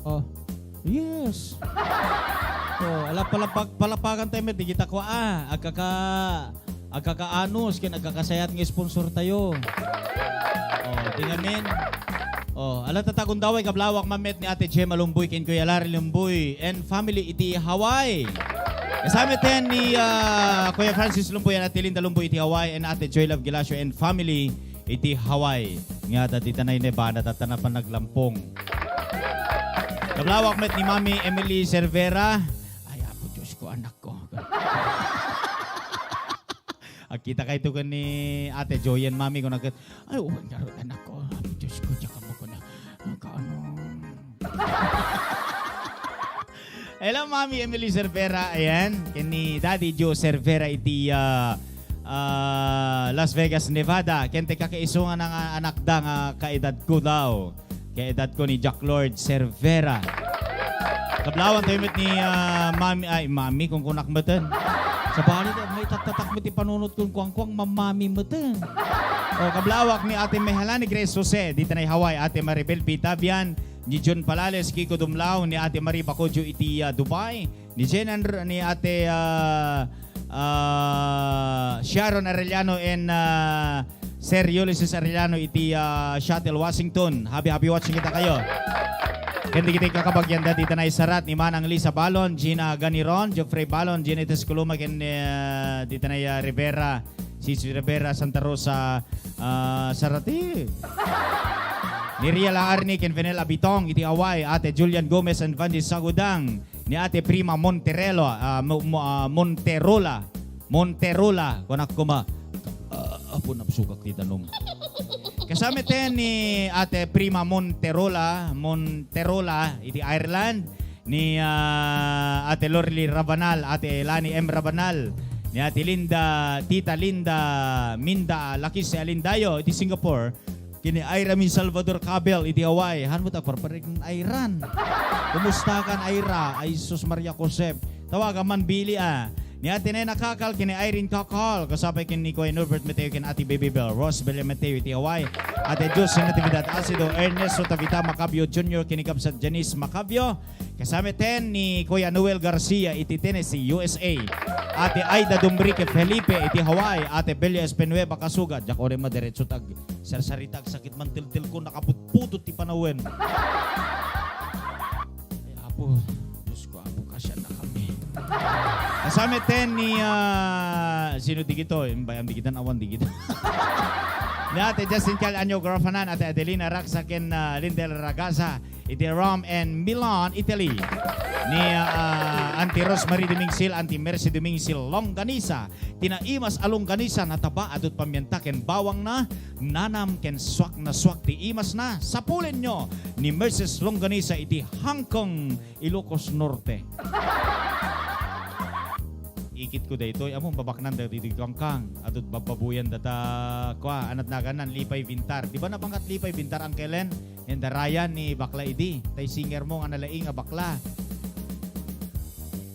Oh. Yes. Oh, ala, palapag-, palapagan tayo met, di kita kua, ah. Agkaka-, agkakaanus, ken agkakasayat nga sponsor tayo. Oh, di ngamin. Oh, ala, tatagundaway, kablawak, mamet ni Ate Gemma Lumboy, ken Kuya Larry Lumboy, and family iti Hawaii. Kasama ten ni, ah, Kuya Francis Lumboy and Ate Linda Lumboy iti Hawaii, and Ate Joy Love Gilasio and family iti Hawaii. Nga, ta, di tanay ne, bana, tatana pa naglampong. Kablawak met ni Mami Emily Cervera. Ay, Apo Diyos ko, anak ko. Agkita kayto ken ni Ate Joyen, Mami, kuna ket, ay, oo, ngarud, anak ko. Apo Diyos ko, diak ammo kuna. Kaano? Hello, Mami Emily Cervera. Ayan. Ken ni Daddy Joe Cervera iti, ah, ah, Las Vegas, Nevada. Ken ti kakaisungan nga anakda nga kaedadko daw. Kaedadko ni Jack Lord Cervera. Kablawak tayo met ni, ah, Mami, ay, Mami, kung kunak meten. Sabali, may tattatak met ti panunot kung kuang-kuang, Mamami meten. O, kablawak ni Ate Mehalani Grace Jose, di tanay Hawaii, Ate Maribel Pitabian, ni John Palales, Kiko Dumlao, ni Ate Marie Bacodio iti, ah, Dubai, ni Jen Andr-, ni Ate, ah, ah, Sharon Arellano and, ah, Sir Ulysses Arellano iti, ah, Seattle, Washington. Happy, happy watching kita kayo. Ken dagiti kakabagyan da, di tanay Sarat, ni Manang Lisa Balon, Gina Ganiron, Geoffrey Balon, Gina Tesculuma, ken, ah, di tanay, ah, Rivera, Sisi Rivera, Santa Rosa, ah, Sarati. Ni Riel Arni, ken Venel Abitong, iti Hawaii, Ate Julian Gomez and Vandy Sagudang, ni Ate Prima Monterelo, ah, Mo-, Mo-, ah, Monterola, Monterola, kunak kuma, ah, apo, napsugak ti danum. Kasama ten ni Ate Prima Monterola, Monterola, iti Ireland, ni, ah, Ate Lorly Rabanal, Ate Lani M Rabanal, ni Ate Linda, Tita Linda Minda, Lakis Alindayo, iti Singapore, ken ni Ira Min Salvador Cabel, iti Hawaii. Han mo ta, parparik ng Iran. Kumusta kan, Ira? Ay, sus, Maria Josep. Tawagan man, Billy, ah. Ni Ate Nena Kakal, ken ni Irene Kakal, kasapay ken ni Kuya Norbert Mateo, ken Ate Baby Bell, Rose Bella Mateo, iti Hawaii. Ate Jose Natividad Asido, Ernesto Tavita Macabio Junior, ken ni Kabsat Janice Macabio, Kasama ten ni Kuya Noel Garcia iti Tennessee, U S A. Ate Aida Dumbrique Felipe iti Hawaii. Ate Belia Espenueva Kasuga. Diak uray madiretso tag sarsarita, agsakit man tiltilko, nakaputputot ti panawen. Ay, Apo, Diyos ko, Apo, kasyan na kami. Kasama ten ni, ah, sino di kito? Bayam di kita, awan di kita. Ni Ate Justin Cal Anyo Grafanan, Ate Adelina Raxa, ken, ah, Lindel Ragasa. Iti Rome and Milan, Italy. Ni, ah, Auntie Rosemary Dumingsil, Auntie Mercy Dumingsil, longganisa. Ti naimas a longganisa, nataba, adut pamienta ken bawangna, nanam ken suak na suak ti imasna. Sapulenyo ni Mercy's Longganisa iti Hangkong, Ilocos Norte. Ikit ko daytoy, amo, babaknan dagiti kangkang. Adut babbabuyan data, kua, anat naganan, Lipay Vintar. Di ba nabangkat Lipay Vintar, Uncle Len? Yan, darayan ni bakla idi. Tay singer mo nga nalaing a bakla.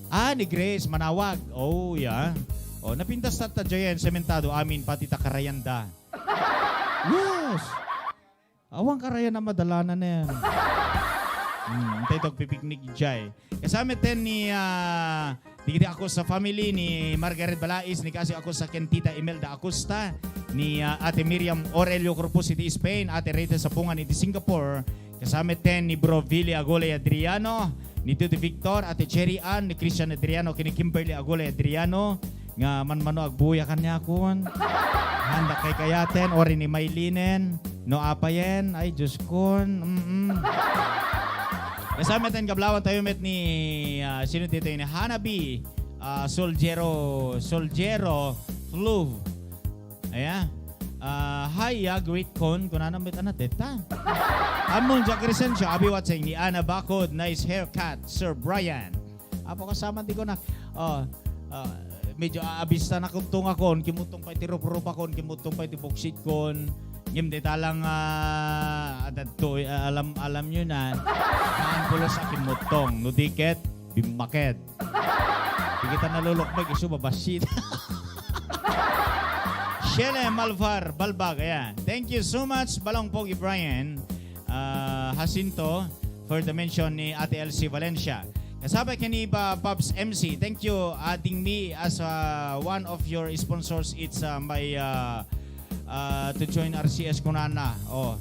Ah, ni Grace Manawag. Oh, yeah. Oh, napintas ta, ta Jayan, sementado, amin, pati ta karayanda. Yes. Awan karayan a madalanan na yan. Hmm, tay tog pipiknik jay. Kasama ten ni, ah, Dagiti Acosta family ni Margaret Balais, ni Casio Acosta ken Tita Imelda Acosta, ni, ah, Ate Miriam Aurelio Corpus iti Spain, Ate Rita Sabungan iti Singapore, kasama ten ni Bro Billy Agulay Adriano, ni Tito Victor, Ate Cherry Ann, ni Christian Adriano, ken ni Kimberly Agulay Adriano, nga manmano agbuya kaniakon. Handa kay kayaten, ori ni Maylinen, no apayen, ay, Diyos ko, mm-mm. Kasama ten kablawan tayo met ni, ah, sino dito ni Hanabi, ah, Soldiero, Soldiero, Flu. Ayan. Ah, hi, ya, great con, kunana met, ana, teta. Among Jack Crescencio, Abi Watsing, ni Ana Bacod, nice haircut, Sir Brian. Apo kasama ti kunak. Oh, ah, medyo aabista na kuntong akon, kimutong pa iti ruprupakon, kimutong pa iti buksit kon. Ngem dita lang, ah, adadto, ah, alam, alam nyo na. Haan pulos a kimutong, no di ket, bimmaked. Di kita nalulukmeg, isu babassit. Shele Malvar Balbag, ayan. Thank you so much, Balong Pogi Brian. Ah, Jacinto, for the mention ni Ate Elsie Valencia. Kasabay ken ni Pa-, Pops M C. Thank you, adding me as, uh, one of your sponsors. It's, uh, my, uh, uh, to join R C S kunana. Oh.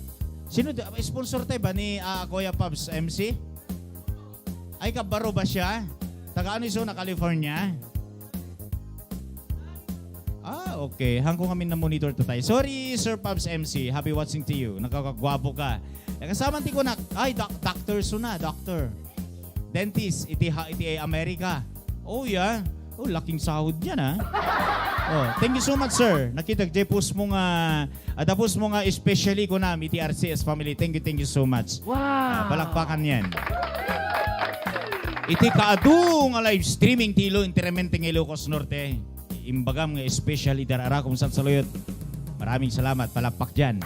Sino da-, sponsor tayo ba ni, uh, Kuya Pops M C? Ay, kabaro ba siya? Taga ano iso na California? Ah, okay. Hangko ngamin na monitor to tayo. Sorry, Sir Pops M C. Happy watching to you. Nakakagwapo ka. Nakasama ti kunak. Ay, doc-, doctor suna, doctor. Dentist, iti ha-, iti America. Oh, yeah. Oh, laking sahod yan, ah. Oh, thank you so much, sir. Nakita, jay post mo nga, ah, tapos mo nga, especially ko na, iti R C S family. Thank you, thank you so much. Wow. Ah, palakpakan yan. Iti kaadu nga live streaming ti Iloilo Entertainment nga Ilocos Norte. Imbagam nga special leader ara kung saan saluyot. Maraming salamat. Palakpak dyan.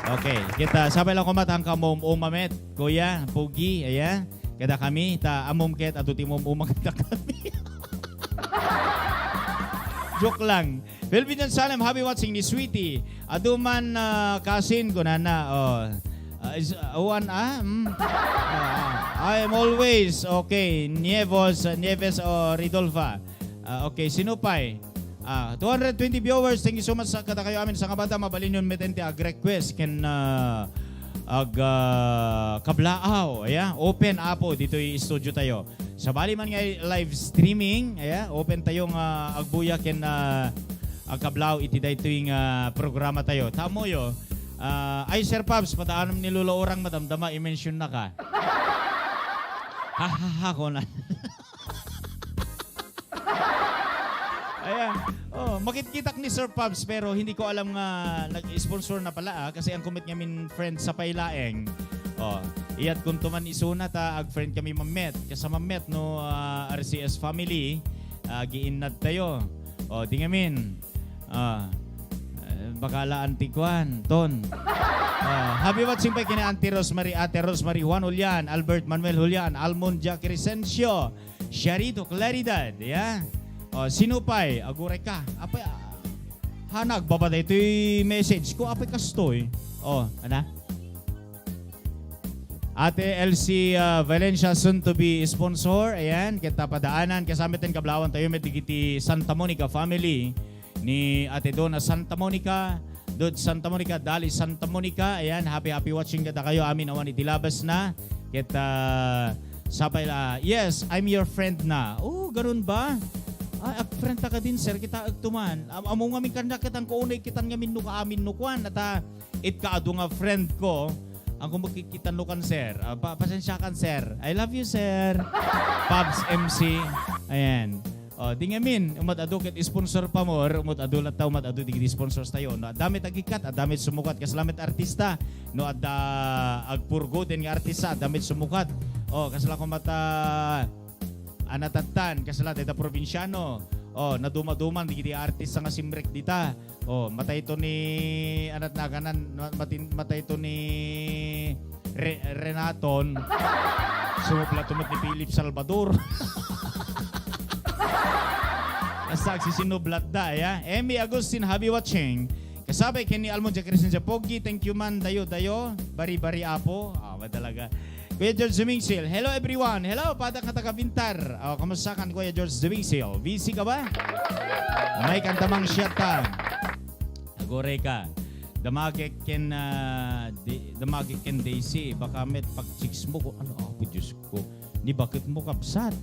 Okay. Kita, sabay lang kumat, hangka mo, umamet. Kuya, Pogi, aya. Kada kami, ta, amom ket, adu ti mom, umamet kami. Joke lang. Melvin Salem, happy watching ni Sweetie. Adu man, ah, kasin, kunana, oh. Ah, is, ah, one, ah? Mm. Ah, I am always, okay. Nieves, Nieves o Ridolfa. Ah, okay, sino pay? Ah, two hundred twenty viewers, thank you so much sa kadakayo amin. Sa kabata, mabalin yun meten ti ag-request ken, ah, ag, ah, kablaaw, aya? Open, apo, ditoy studio tayo. Sabali man nga live streaming, aya, open tayo nga agbuya ken, ah, agkablaaw iti daytoy nga programa tayo. Tamoyo, ah, ay, Sir Pabs, padaanem ni Lolo Orang, madamdama, i-mention na ka. Ha, ha, ha, kona. Ayan. Oh, makitkitak ni Sir Pabs, pero hindi ko alam nga nag-sponsor na pala, ah, kasi ang kumit ngamin friend sa pay laeng. Oh, iyat kunto man isuna ta ag-friend kami mammet. Kasama met no, ah, R C S family, ah, giinnad tayo. Oh, di ngamin. Ah, eh, bakalaan ti kuan, ton. Ah, happy watching pa kina Auntie Rosemary, Ate Rosemary, Juan Julian, Albert Manuel Julian, Almond Jack Crescencio, Sharito Claridad, ya. Oh, sino pay? Aguray ka. Apay, ah, ha, nagbaba daytoy message ko. Apay kastoy. Oh, ana? Ate Elsie, ah, Valencia, soon to be sponsor. Ayan, kita padaanan. Kasama ten kablaawan tayo, met digiti Santa Monica family. Ni Ate Donna Santa Monica, Dod Santa Monica, Dali Santa Monica. Ayan, happy, happy watching kadakayo amin awan iti labas na. Ket, ah, sapay la, "Yes, I'm your friend na." "Oh, ganun ba? Ay, ag-friend ta kadin, sir, kita agtuman. Am-, ammo ngamin kanda, kitang ko unay, kitan ngamin no kaamin no kuan, ata, it kaadu nga friend ko, ang kumagkikitan no kan, sir. Ah, pa-, pasensya kan, sir. I love you, sir." Pabs M C. Ayan. Oh, di ngamin, umat adu ket sponsor pa mo, or umat adu latta, umat adu di sponsors tayo. No, adda met agikkat, adda met sumukat, kasla met artista. No, adda agpurgoden nga artista, adda met sumukat. Oh, kasla ko mata, anatattan, kasla dayta probinsiano. Oh, nadumaduman, digiti artista nga simrek dita. Oh, matay to ni, anat naganan, ma-, matin-, matay to ni Re-, Renaton. Sumublat to met ni Philip Salvador. Basta agsisinublat da, ya. Emmy Agustin, happy watching. Kasabay ken ni Almond Jack Crescencio Pogi, thank you man, dayo, dayo. Bari-bari, apo. Ah, ba talaga? Kuya George Dumingsil. Hello, everyone. Hello, pada ka taga Bintar. Oh, kamusta kan Kuya George Dumingsil? Busy ka ba? May kanta mang shot ta. Aguray ka. Damagek ken, ah, di-, damagek ken Daisy. Baka met pag-chicks mo ko. Ano, apo, Diyos ko. Ni bakit mo kabsat?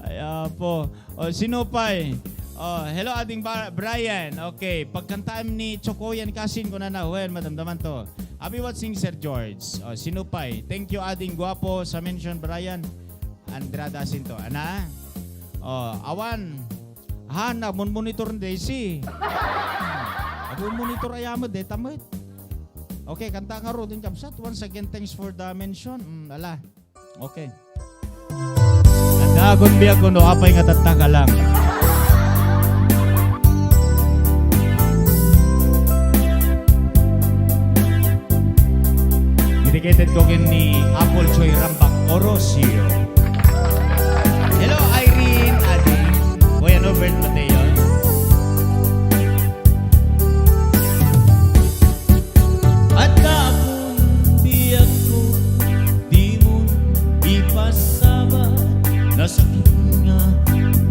Ay, apo. O, sino pay? O, hello, Ading Bar-, Brian. Okay, pagkantaam ni Chokoyan Kasin, kunana, well, madamdaman to. Abi, what sing, Sir George? O, sino pay? Thank you, Ading Guapo, sa mention, Brian. Andrada Sinto. Ana? O, awan. Ha, nagmon-monitor ni Daisy. Agmon-monitor ay amod, eh, tamit. Okay, kanta ka, Rodin Kabsat. Once again, thanks for the mention. Mm, ala. Okay. Tanda akong biya ko, no, apay nga tattaka lang. Dedicated ko ken ni Apple Choy Rambak Orosio. Hello, Irene, Adi, Kuya Norbert Mateo.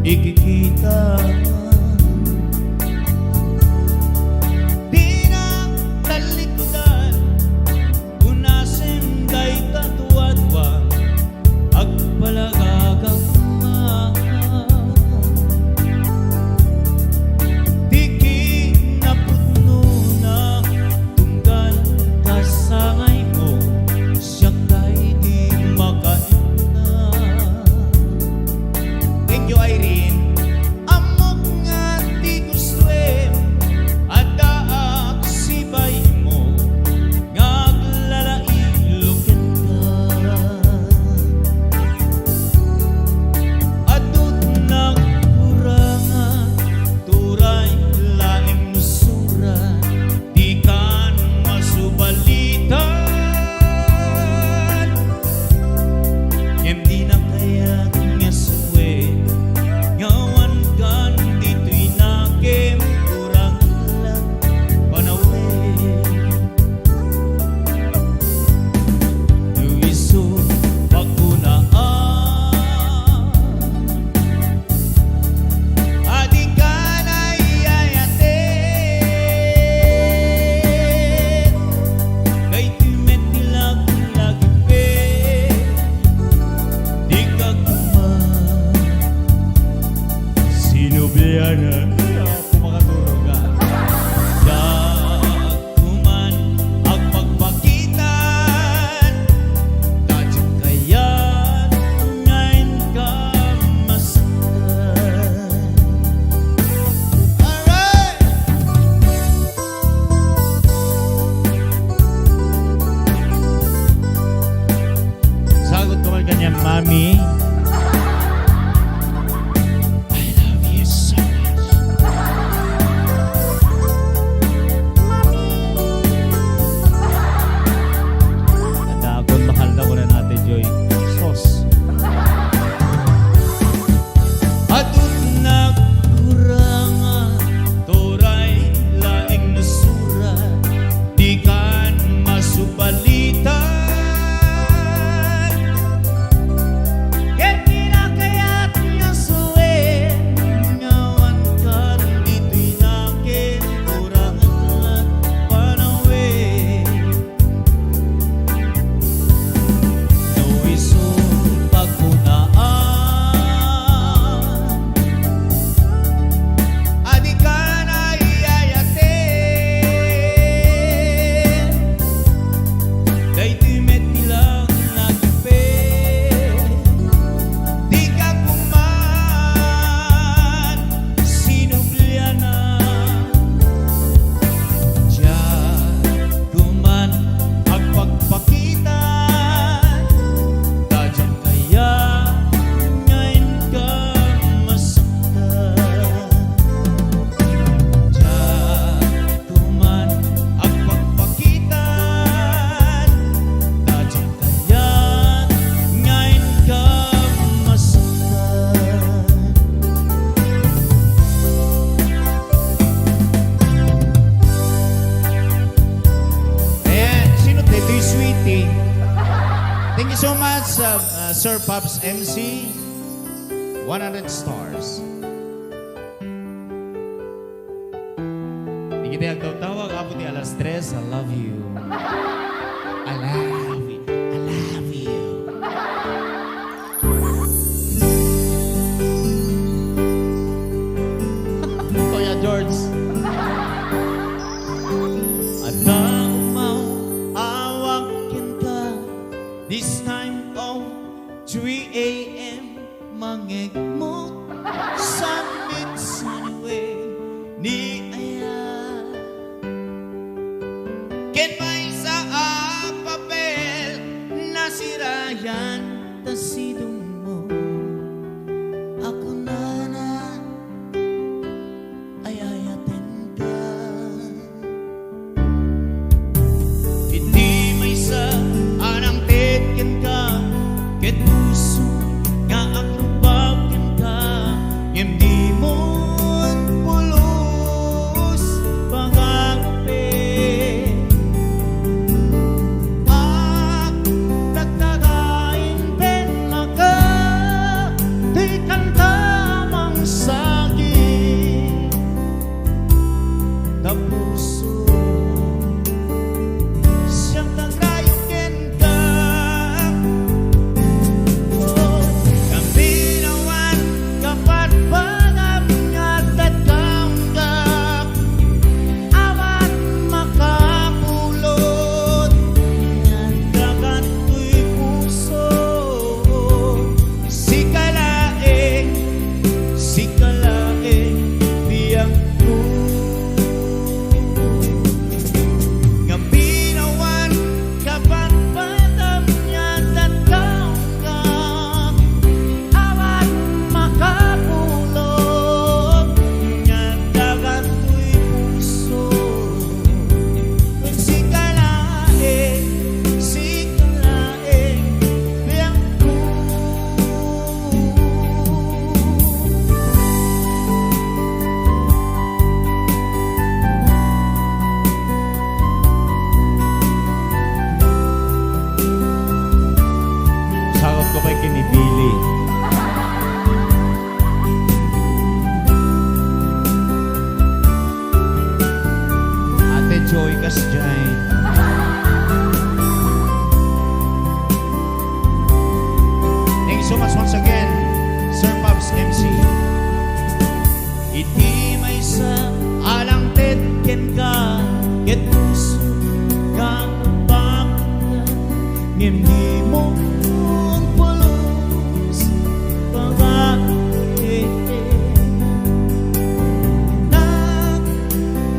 ikikita. Dina talikudan, unasem dayta tuadua, agpalagagak man. Ti kinapudnona, tunggal kasangaymo, siak daydi makainna. Thank you, Irene. Ammok nga ti gustoem, addaak sibaymo, nga aglalailo kenka. Adutnak kurangan, turay laeng no surat, dikan masubalitan. Ngem dina kayat nga suwen, nga awan kan ditoy nakem, kurangan la panawen. No isu pakunaan, a dika naiyayaten. Daytoy met ti laglagipen, dika koma sinublianan. Apo, makaturog ka. Diak man agpakpakitan, ta diak kayat nga inka masaktan. Alright! Sagot ko man kanian, Mami. I love you so much. Mommy! Adakon, mahal na ko na, Ate Joy. Sos. Adun nagkurangan, turay laeng no surat, dikan masubalitan. Ket dina kayat nga suwen, nga awan kan ditoy nakem, kurangan la panawen. No isu pakunaan, a dika naiyayaten. Daytoy met ti laglagipen, dika koma sinublianan. Diak ko man agpakpakitan, ta diak kayat nga inka masaktan. Diak ko man agpakpakitan, ta diak kayat nga inka masaktan. Ayan, sino daytoy, sweetie? Thank you so much, uh, uh, Sir Pops M C. One hundred stars. Di kita agtawtawag, apo ti alas tres, I love you. I love you. I love you. Kuya George. Adda umawawak kenka this time of three a m, mangegmot, saan met saan wen ni aya. Ken maysa a papel Yes, Jai. Thank you so much once again, Sir Pops M C. Iti maysa a langted kenka, ket puso ka bakka, ngem di mo pulos, babae. Nak-,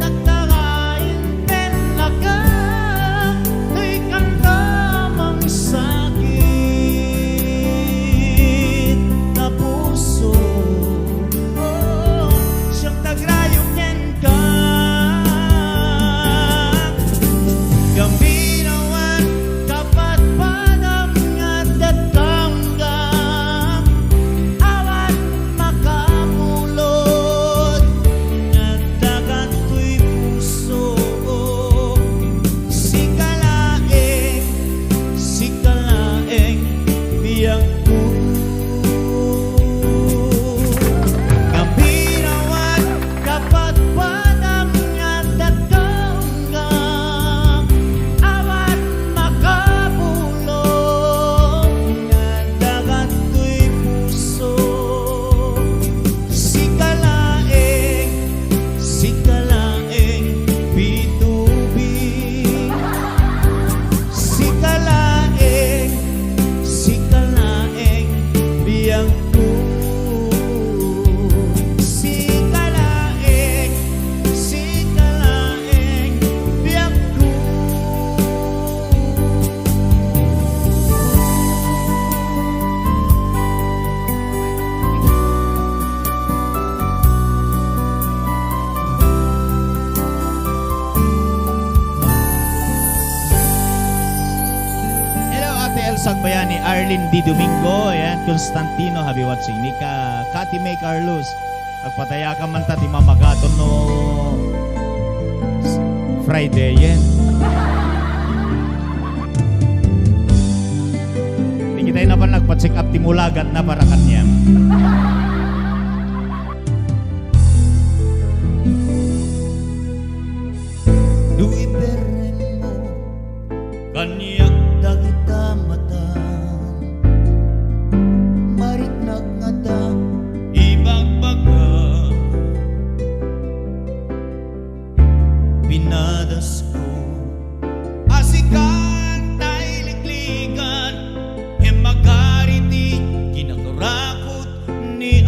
nagtarayen ken naka, toy kanta mangsakit ta puso. Oh, siak tagrayo kenka. Gambinawan, kapatpadam nga adda kenka. Awan makabulod nga adda kadtoy puso. Sika laeng, sika laeng, biagko. Gambinawan, kapatpadam nga adda kenka. Awan makabulod nga adda kadtoy puso. Sika laeng, sika laeng, bitubing. Sika laeng, sika laeng, biagko. Sika laeng, sika laeng, biagko. Hello, Ate Elsa Agbayani, Arlene Di Domingo, ayan, Constantino, happy watching. Ni ka, Kati May Carlos, agpatayakan man ta ti mamagaton no Friday, yan. Di kita na pa nagpa-check up ti mulagat na para kaniam. No iperrengmo kaniak dagita matan, mariknak ngata ibagbaga. Pinadasko a sikan ta iliklikan, ngem magari ti kinakurakot ni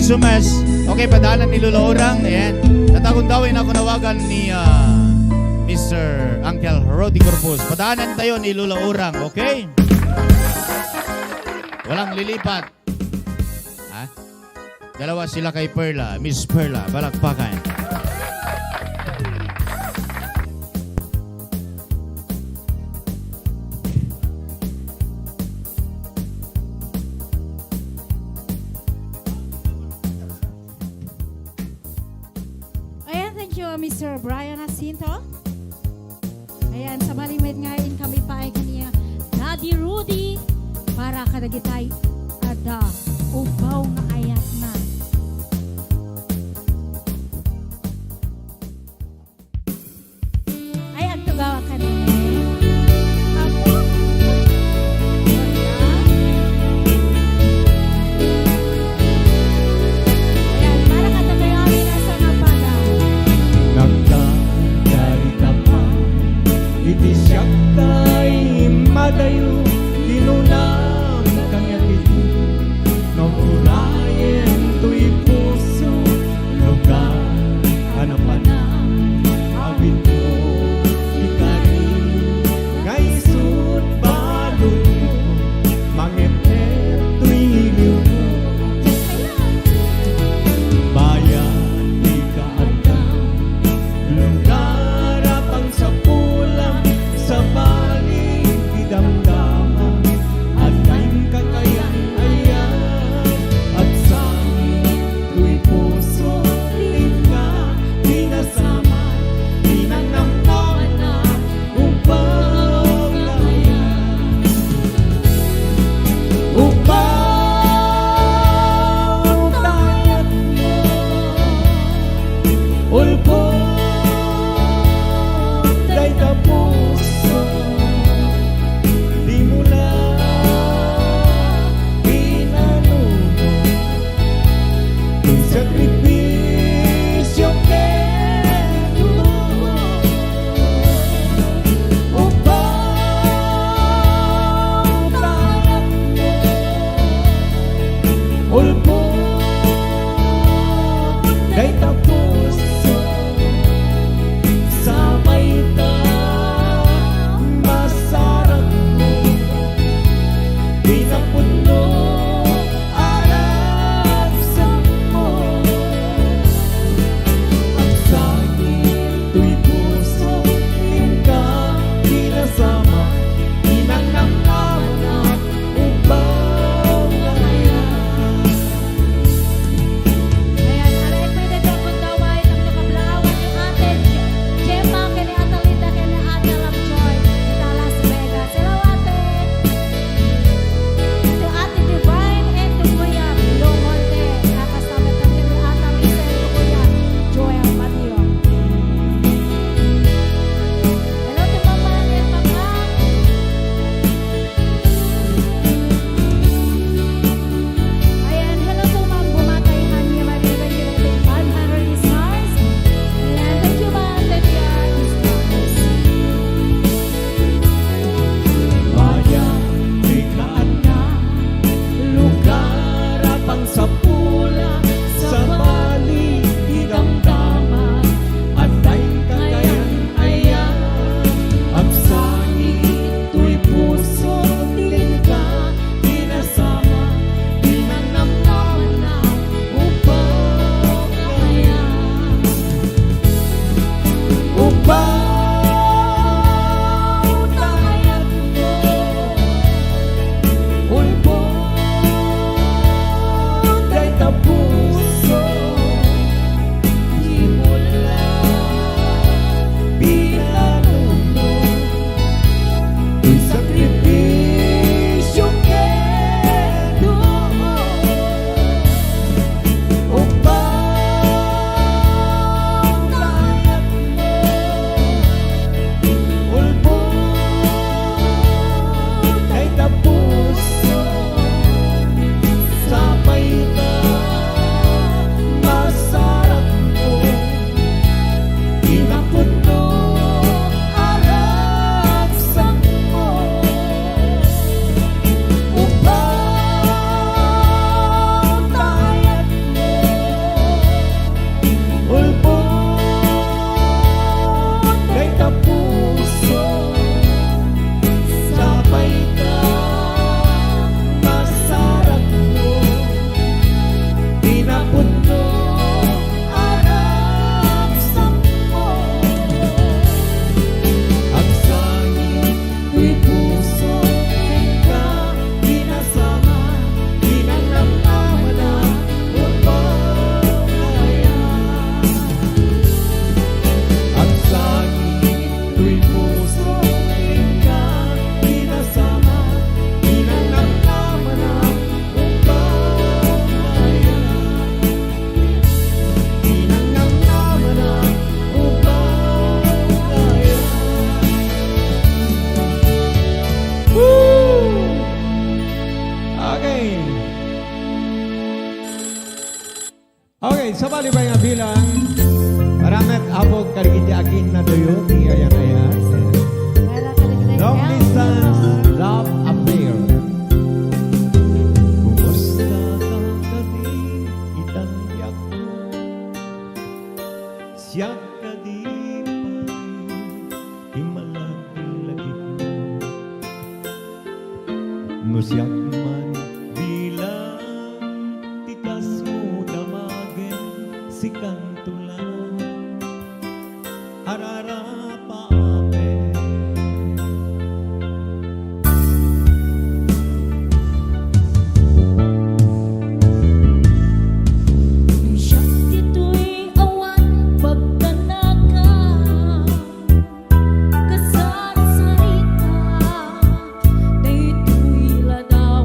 Sumas. Okay, padaanan ni Lola Orang. Ayan. Tatagon daw, inako nawagan ni, ah, Mister Uncle Rody Corpus. Padaanan tayo ni Lola Orang, okay? Walang lilipat. Ha? Dalawa sila kay Perla. Miss Perla, palakpakan. Ayan, thank you, Mister Brian Jacinto. Ayan, sabali met nga inkami pay ken ni Daddy Rudy para kadagitay adda ubbaw nga ayatna. Ay, agtugawak ka na, eh. Apo. Ayan, para kadakayo amin a sangapadaw. Nagdadalita pa iti siak tay madayo, kinunam kaniak idi, no urayen toy puso, lugar a napanak, awitmo, ikari, nga isut baludmo, mangep-ep toy iliwmo. Bayat ti kaadda, lugar a pangsapula, sabali ti damdama, adda inka kayat, ayat, agsangit toy puso, inka pinasamak, pinanamnamanak, ubbaw nga ayat. Ubbaw ta ayatmo, ulbod dayta puso, dimo la pinanuno. Ti sakripisio ket tulong, ubbaw ta ayatmo, ulbod dayta puso, sabay ta masaragmo, pinapunno a ragsakmo. Agsangit toy puso, inka pinasamak, pinanamnamanak, ubbaw nga ayat. Ayan, aray pwede ti agundaway, tapno kablaawan ni Ate Je-, Gemma, ken ni Ate Linda, ken ni Ate Lovejoy, ita Las Vegas. Hello, Ate! To Ate Divine and to Kuya Bill Monte. Tapos naman to kay Ate Lisa and to Kuya Joel Mateo. Hello to Mama and Papa. Ayan, hello to Ma'am Bumatay Hanya Maria, thank you, thank you, five hundred stars. Ayan, thank you, Ma'am Lydia Ismael. Bayat ti kaadda, lugar a pangsapula, sabali ti damdama, adda inka kayat, ayat, agsangit toy puso, inka pinasamak, pinanamnamanak, ubbaw nga ayat. Ubbaw ta ayatmo, ulbod dayta puso, dimo la pinanuno. Ti sakripisio ket dumo, ubbaw ta ayatmo, ulbod dayta puso, sabay ta masaragmo. Pinapunno a ragsakmo. Sabali pay nga bilang, para met, Apo, kadagiti aginnatuyo ti ayan-ayan. Long distance love affair. Kumusta ka kadi itan ti agko? Siak kadi pay ti malaglagi'ko. No siak man bilang ti kasmo, damagen sikanto la. Ararapapek. Siak ditoy awan pagkanaka. Kasarsarita, daytoy la daw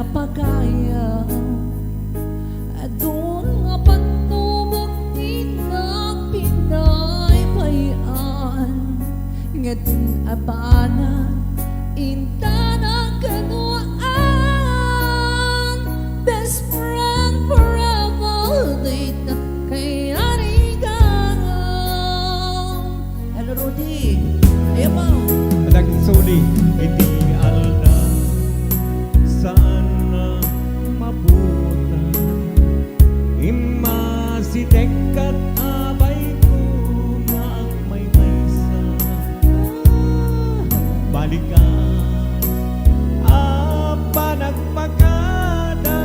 Pagayam, adun nga pannubok ti nagpinaypayan, ngem apanan intana kano an best friend forever, dayta kayarigan. Hello, Rudy. Ayaw mo. Adagsuli iti aldaw, saan a maputa. Immasideg ket abayko nga agmaymaysa. Balikas a panagpakada,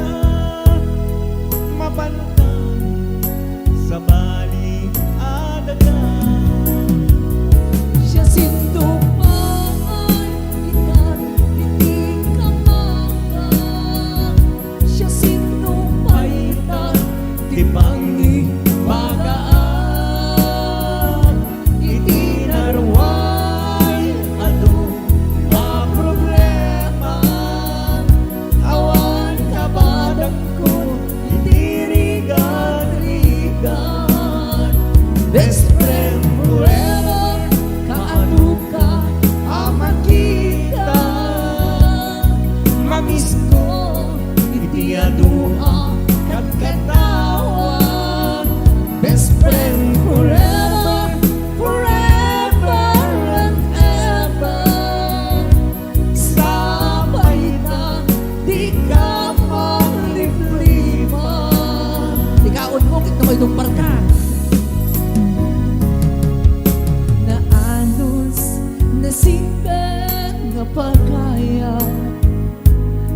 mapan Sabali a daga. Siasino pay itan iti kamangam? Siasino pay itan ti pangibagaan? Iti naruay adu a problema, awan kabadanko iti rigat-rigat. Best friend forever, kaadu ka a makita. Mamisko iti adu a katkatawa. Best friend forever, forever and ever. Sapay ta, dika magliplipan. Ikaw, unmok, ito may dumpar ka. Naanus, nasingpet nga pagayam.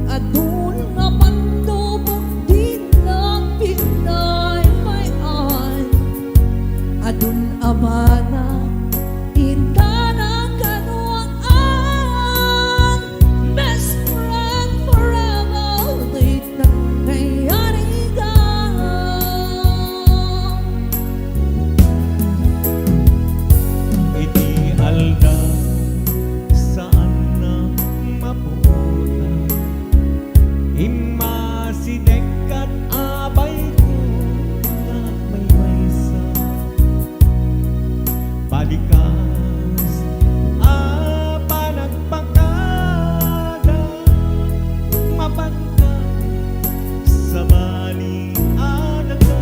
Adun nga pannubok ti nagpinaypayan. Adun a bana, intana kano an best friend forever, dayta kayarigan. Iti aldaw, saan a maputa. Immasideg ket abayko nga agmaymaysa. Balikas a panagpakada, mapan ka sabali a daga.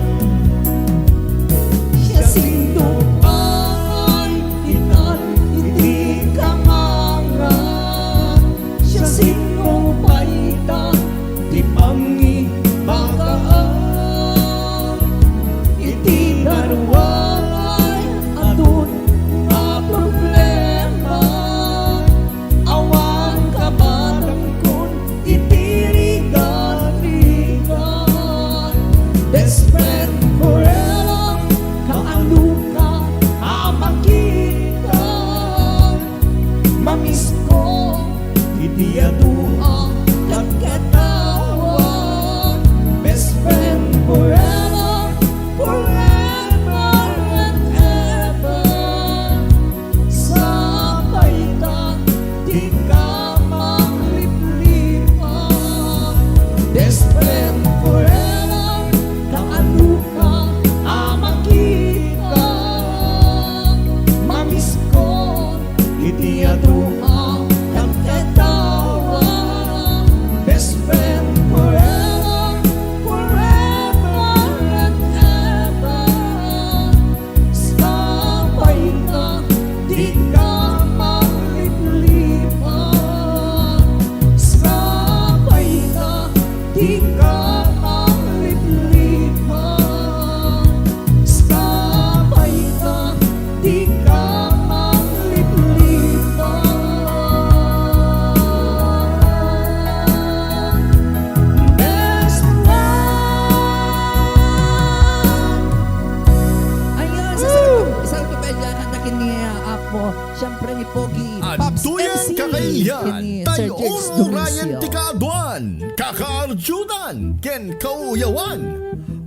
Siasino pay itan iti kamangam? Siasino pay itan ti pangibagaan? Iti naruay adun a problema, awan kabadanko iti rigat-rigat. Best friend forever, kaadu ka a makita. Mamisko iti adu a katkatawa. Best friend forever, forever and ever. Sapay ta, dika magliplipan. Best friend forever, kaadu ka a makita. Mamisko iti adu a katkatawa. Best friend forever, forever and ever. Sapay ta, dika magliplipan. Sapay ta, dika magliplipan. Sapay ta, dika magliplipan. Best friend. Ayan, sa sarap, sarap ka pa dyan, kanta kini, ah, Apo. Siyempre ni Pogi, Pops Adtoyen M C, kakailian, kini Sir Jakes Dionisio. Tay-ururan ti kaaduan, kakaarjudan, ken kauyawan.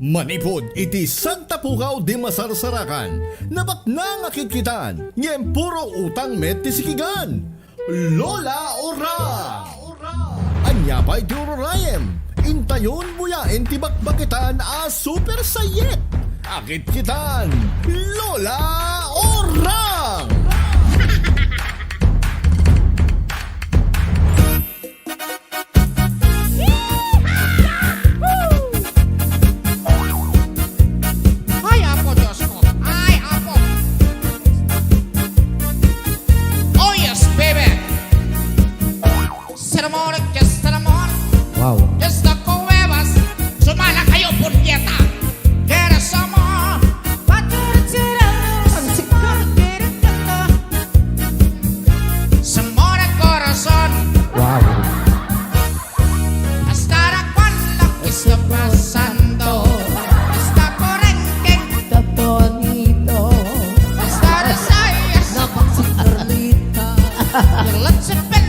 Manipud iti Santa Pukaw de Masarsarakan, nabaknang a kitkitan, ngem puro utang met ti sikigan. Lola Ora! Ania Apay ti ururayen, intayon buyaen ti bakbakitan a super sayet. Akitkitan, Lola Orang! Ay, Apo Diyos ko! Ay, Apo! Oh, yes, baby! Sino mo rin, just sino mo rin. Wow. Just the cuevas. Sumala kayo, punyeta. Get us some more. Some more corazon. Wow. Hasta la cual la que está pasando. Hasta Corenque. Está bonito. Hasta Rosales. Napakasarita. Let's spend.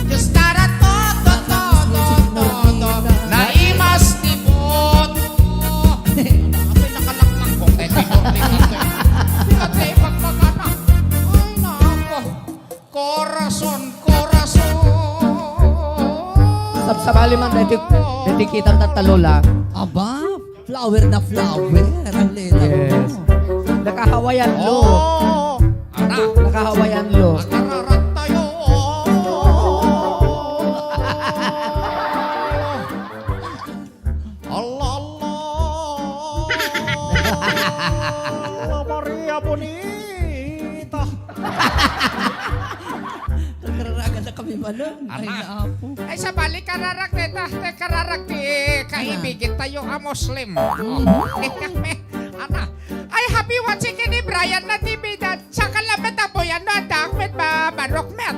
Just tara todo, todo, todo. Naimas ti boto. Apoy, nakalakpak ko. Kay pinurli ko. Pinatay pagpagana. Ay, nako. Corazon, corazon. Sabsabali man, deti, deti kitang tatalola. Aba? Flower na flower. Ang lila mo. Yes. Naka-Hawaiian look. Oh, ana. Naka-Hawaiian look. Agararat tayo. Allah, Allah. Allah, Maria Bonita. Nagraraga na kami, Manong. Ay, ana. Naapo. Ay, sabali, kararak, teta, te, kararak, ti, kaibig tayo a Muslim. Mm. Ana. Ay, happy watching kini Brian Natividad. Saka lamet a buyan no, adak met ba, barok met.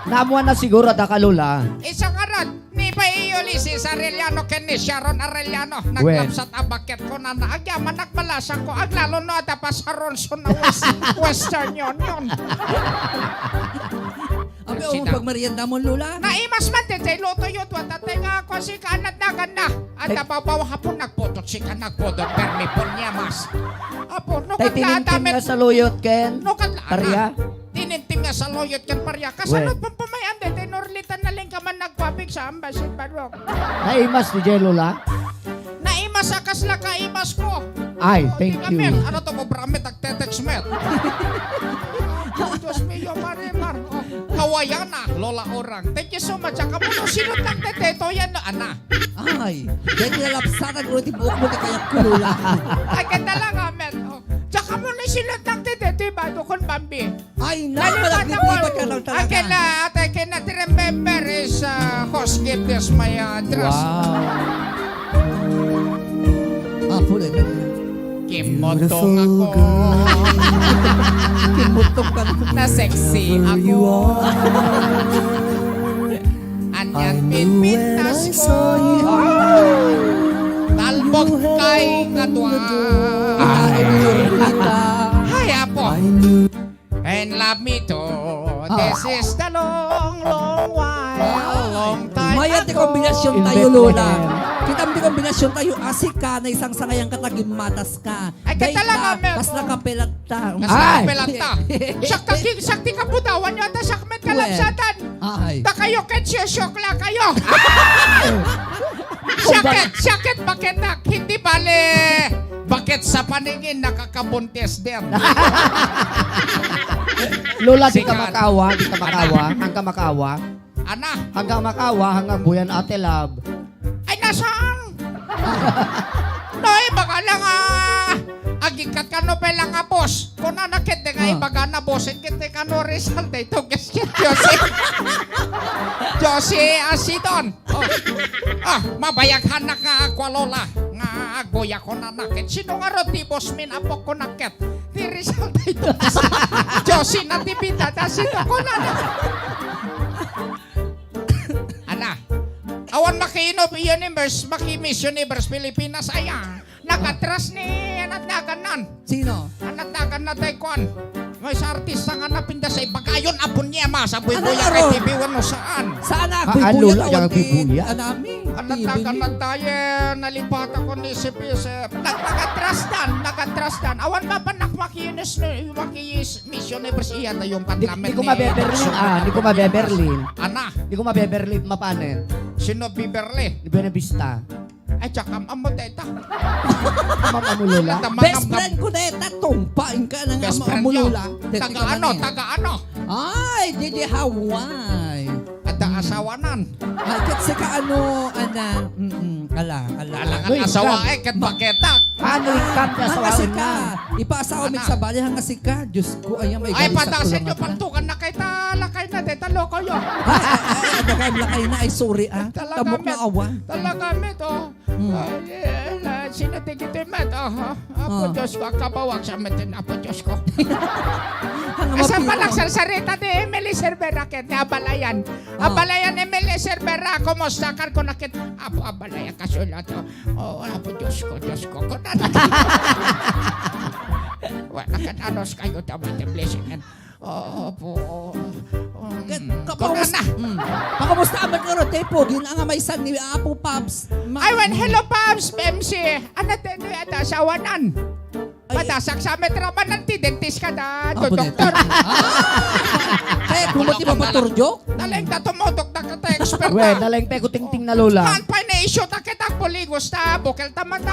Naamuan na siguro, adda ka, Lola. Isu ngarud, ni pay Ulysses Arellano ken ni Sharon Arellano, wen, naglabsat a baket, kunana, agyamanak, malasangko, aglalo no adda pa sa Ronson a Wes-, Western Union. Abi, o, sida. Pagmerienda mo, Lola? Naimas man, daydiay luto yo, dua tatay nga, kuan, sika, anat nagan na. Adda babaw, hapo, nagpudot, sika, nagpudot, permi, punyemas. Apo, no, tay katla, tinintim nga saluyot ken no, katla, paria? Ana. Tinintim nga saluyot ken paria. Kasano, wen, pumpumayan, daydiay Norlita, nalingka man nagpabig sa ambasid barok. Naimas ti Lola? Naimas a kasla kaimas ko. Ay, oh, thank you. Ano to, obra met, agte-text met. Oh, Diyos mio, Marimar. Oh, Hawaiiana, Lola Orang. Thank you so much. Saka mo, no, sino lang te, teto yan, no, ana? Ay, dahil nalapsanan mo ti buhok mo, di kaya kulula. Ay, ganda lang, amen. Oh. Tsaka mo na sila tang tete, ti ba? Dukon Bambi. Ay, na, nalipatan malagnipipat ko. Ka lang talaga. Akin na, at I cannot remember is, uh, whose gift is my, uh, dress. Wow. Apo na yun. Kimotong ako. Kimotong ka. Na sexy ako. Anian pinpintas ko. Talbog kay kadua. Ay, apo. And love me too. Ah. This is the long, long while, long time ago. Mayat ti kombinasyon tayo, Lola. Kita mo ti kombinasyon tayo, asika, naisangsangayan ka, tagimmatas ka. Ay, kaya talaga, Mel. Kas nakapelat ta. Kas nakapelat ta. Siak ti, siak ti kabutawan nyo, ata siak met kalabsatan. Ay. Ta kayo, ket siyosiyok la kayo. Siak ket, siak ket baketak. Hindi bale, baket sa paningin, nakakabuntis din. Lola, di ka makawa, di ka makawa, ang ka makawa. Ana? Hanggang makawa, hanggang buyan, Ate Love. Ay, nasaan? No, ibaga lang, ah, agikat kano pa lang, ah, boss. Kunana ket nga, ah, ibaga na, boss, ket kano result, eh, ito, ket Josie. Josie, ah, Sidon. Oh. Ah, mabayag hanak nga, akua, Lola. Nga, agbuya kunana ket. Sino nga ro ti boss min, apok, kunak ket? Ti result ito. Josie Natividad, asito, kunana. Ana, awan maki-Universe, maki-Miss Universe Pilipinas, aya. Nakatras ni anat naganan. Sino? Anat nagan na tay kuan. May sa artista nga napinda sa ibagayon, apon niya, mas, abuy-buya kay T V One no saan. Saan na? Ah, abuy-buya, ano, tawag ti, abuy-buya? Anami. Anat T V. Naganattayen, nalipatakon ni isip-isip. Nag-, nagatrasdan, nagatrasdan. Awan mapanak makinis, makinis, Miss Universe, iya tayo Di, di ko mabeberlin, ah, di ko mabeberlin. Ana. Di ko mabeberlin, mapanen. Sino Beverly? Di Buena Vista. Ay, tsaka, amo deta. Ma'am, amo, Lola. Best friend ko deta, tumpa, inka na nga, Best friend amo, niyo. Lola. Taga ano, taga ano? Ay, didi Hawaii. Adda asawanan. Ay, ket sika ano, ana, mm-mm, ala, ala. Alangan asawa, eh, ket baketak. Ano, ikan ka asawa na? Ipaasawa mi sa bali, hanga sika. Diyos ko, ay, may Ay, patasen niyo, pantukan na kay ta, lakay na, deta, loko yo. Ay, ay, ay, lakay na, ay, sorry, ah. Talaga, Tamok na met. Awan. Talaga, met, oh. Hmm. Ay, eh, sino ti kiti met? Aha. Apo Diyos ko, akabawag sa met, Apo Diyos ko. Asa pa nagsarsarita ni Emily Cervera ket ni Abalayan? Abalayan, Emily Cervera, kumusta? Kan ko nakit-, Apo Abalayan, kasulat ko. Oh, Apo Diyos ko, Diyos ko. Kunana. Wala ka anos kayo, tama, the blessing. Opo. Um, Ket, kapaus-, kunana. Mm. Pakamusta amat nga ro, te, pogi na nga maysa ni Apo Pops? Ma- Ay, wen, hello, Pops, M C. Ano, te, te, ata, asawanan? Ay. Padasak sa met raman ng ti dentist ka da, Apo, doktor. Dentist. Ah! Eh, kung mo ti mapaturjok? Naleng ta tumodok na ka ta expert. Wen, naleng pe ko tingting na Lola. Kan pa na issue ta kita, buligos ta, bukel ta mata.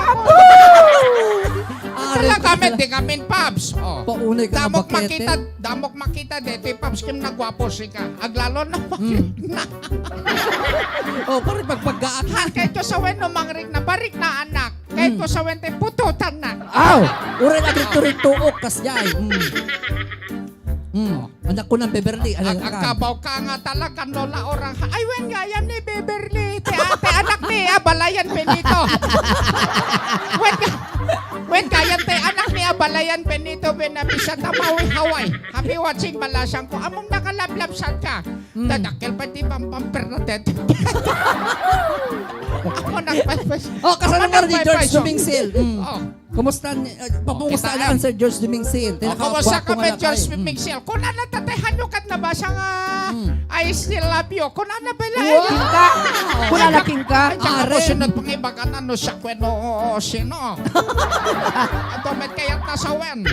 Are, talaga, met, di kami, Pops. Oh. Paunay ka Damok nga bakete. Makita, damok makita, deti, Pops, kim nagwapo sika. Aglalo na, Hmm. na. Oh, pare, pagpaggaan. Han, kay to sa wen, no, mangrik na, parik na, anak. Kay Hmm. to sa wen, te, pututan na. Aw! Uray na dito rin tuok, kas jay. Hmm. Hmm. Anak ko ng Beverly. Ag-, agkabaw ka nga talaga, Lola Orang. Ay, wen, gayam ni Beverly. Te, ate, anak ni Abalayan Benito. Wen, ga-, wen, gayam te, anak ni Abalayan Benito, Benavicia, Tamawi, Hawaii. Happy watching, balasang ko. Among nakalablab, saan ka? Hmm. Dadakkel pa ti Bambam Bernadette. Ako nagpaspas. Oh, kasano Ako nga ni George nagpaspas. Dumingsil? Hmm. Oh. Kumusta ni, eh, Oh, papumusta kita na ang Sir George Dumingsil? Oh, kumusta ka, George Dumingsil? Kunana, tatay, hano kat nabasa nga, Hmm. "I still love you." Kunana, bala. Wow! Kinka? Kunana, kinka? Ay, tsaka mo Aren. Sunod pang iba ka na, no, siya kwen, no, oo, sino? Ato met kayat na sa wen.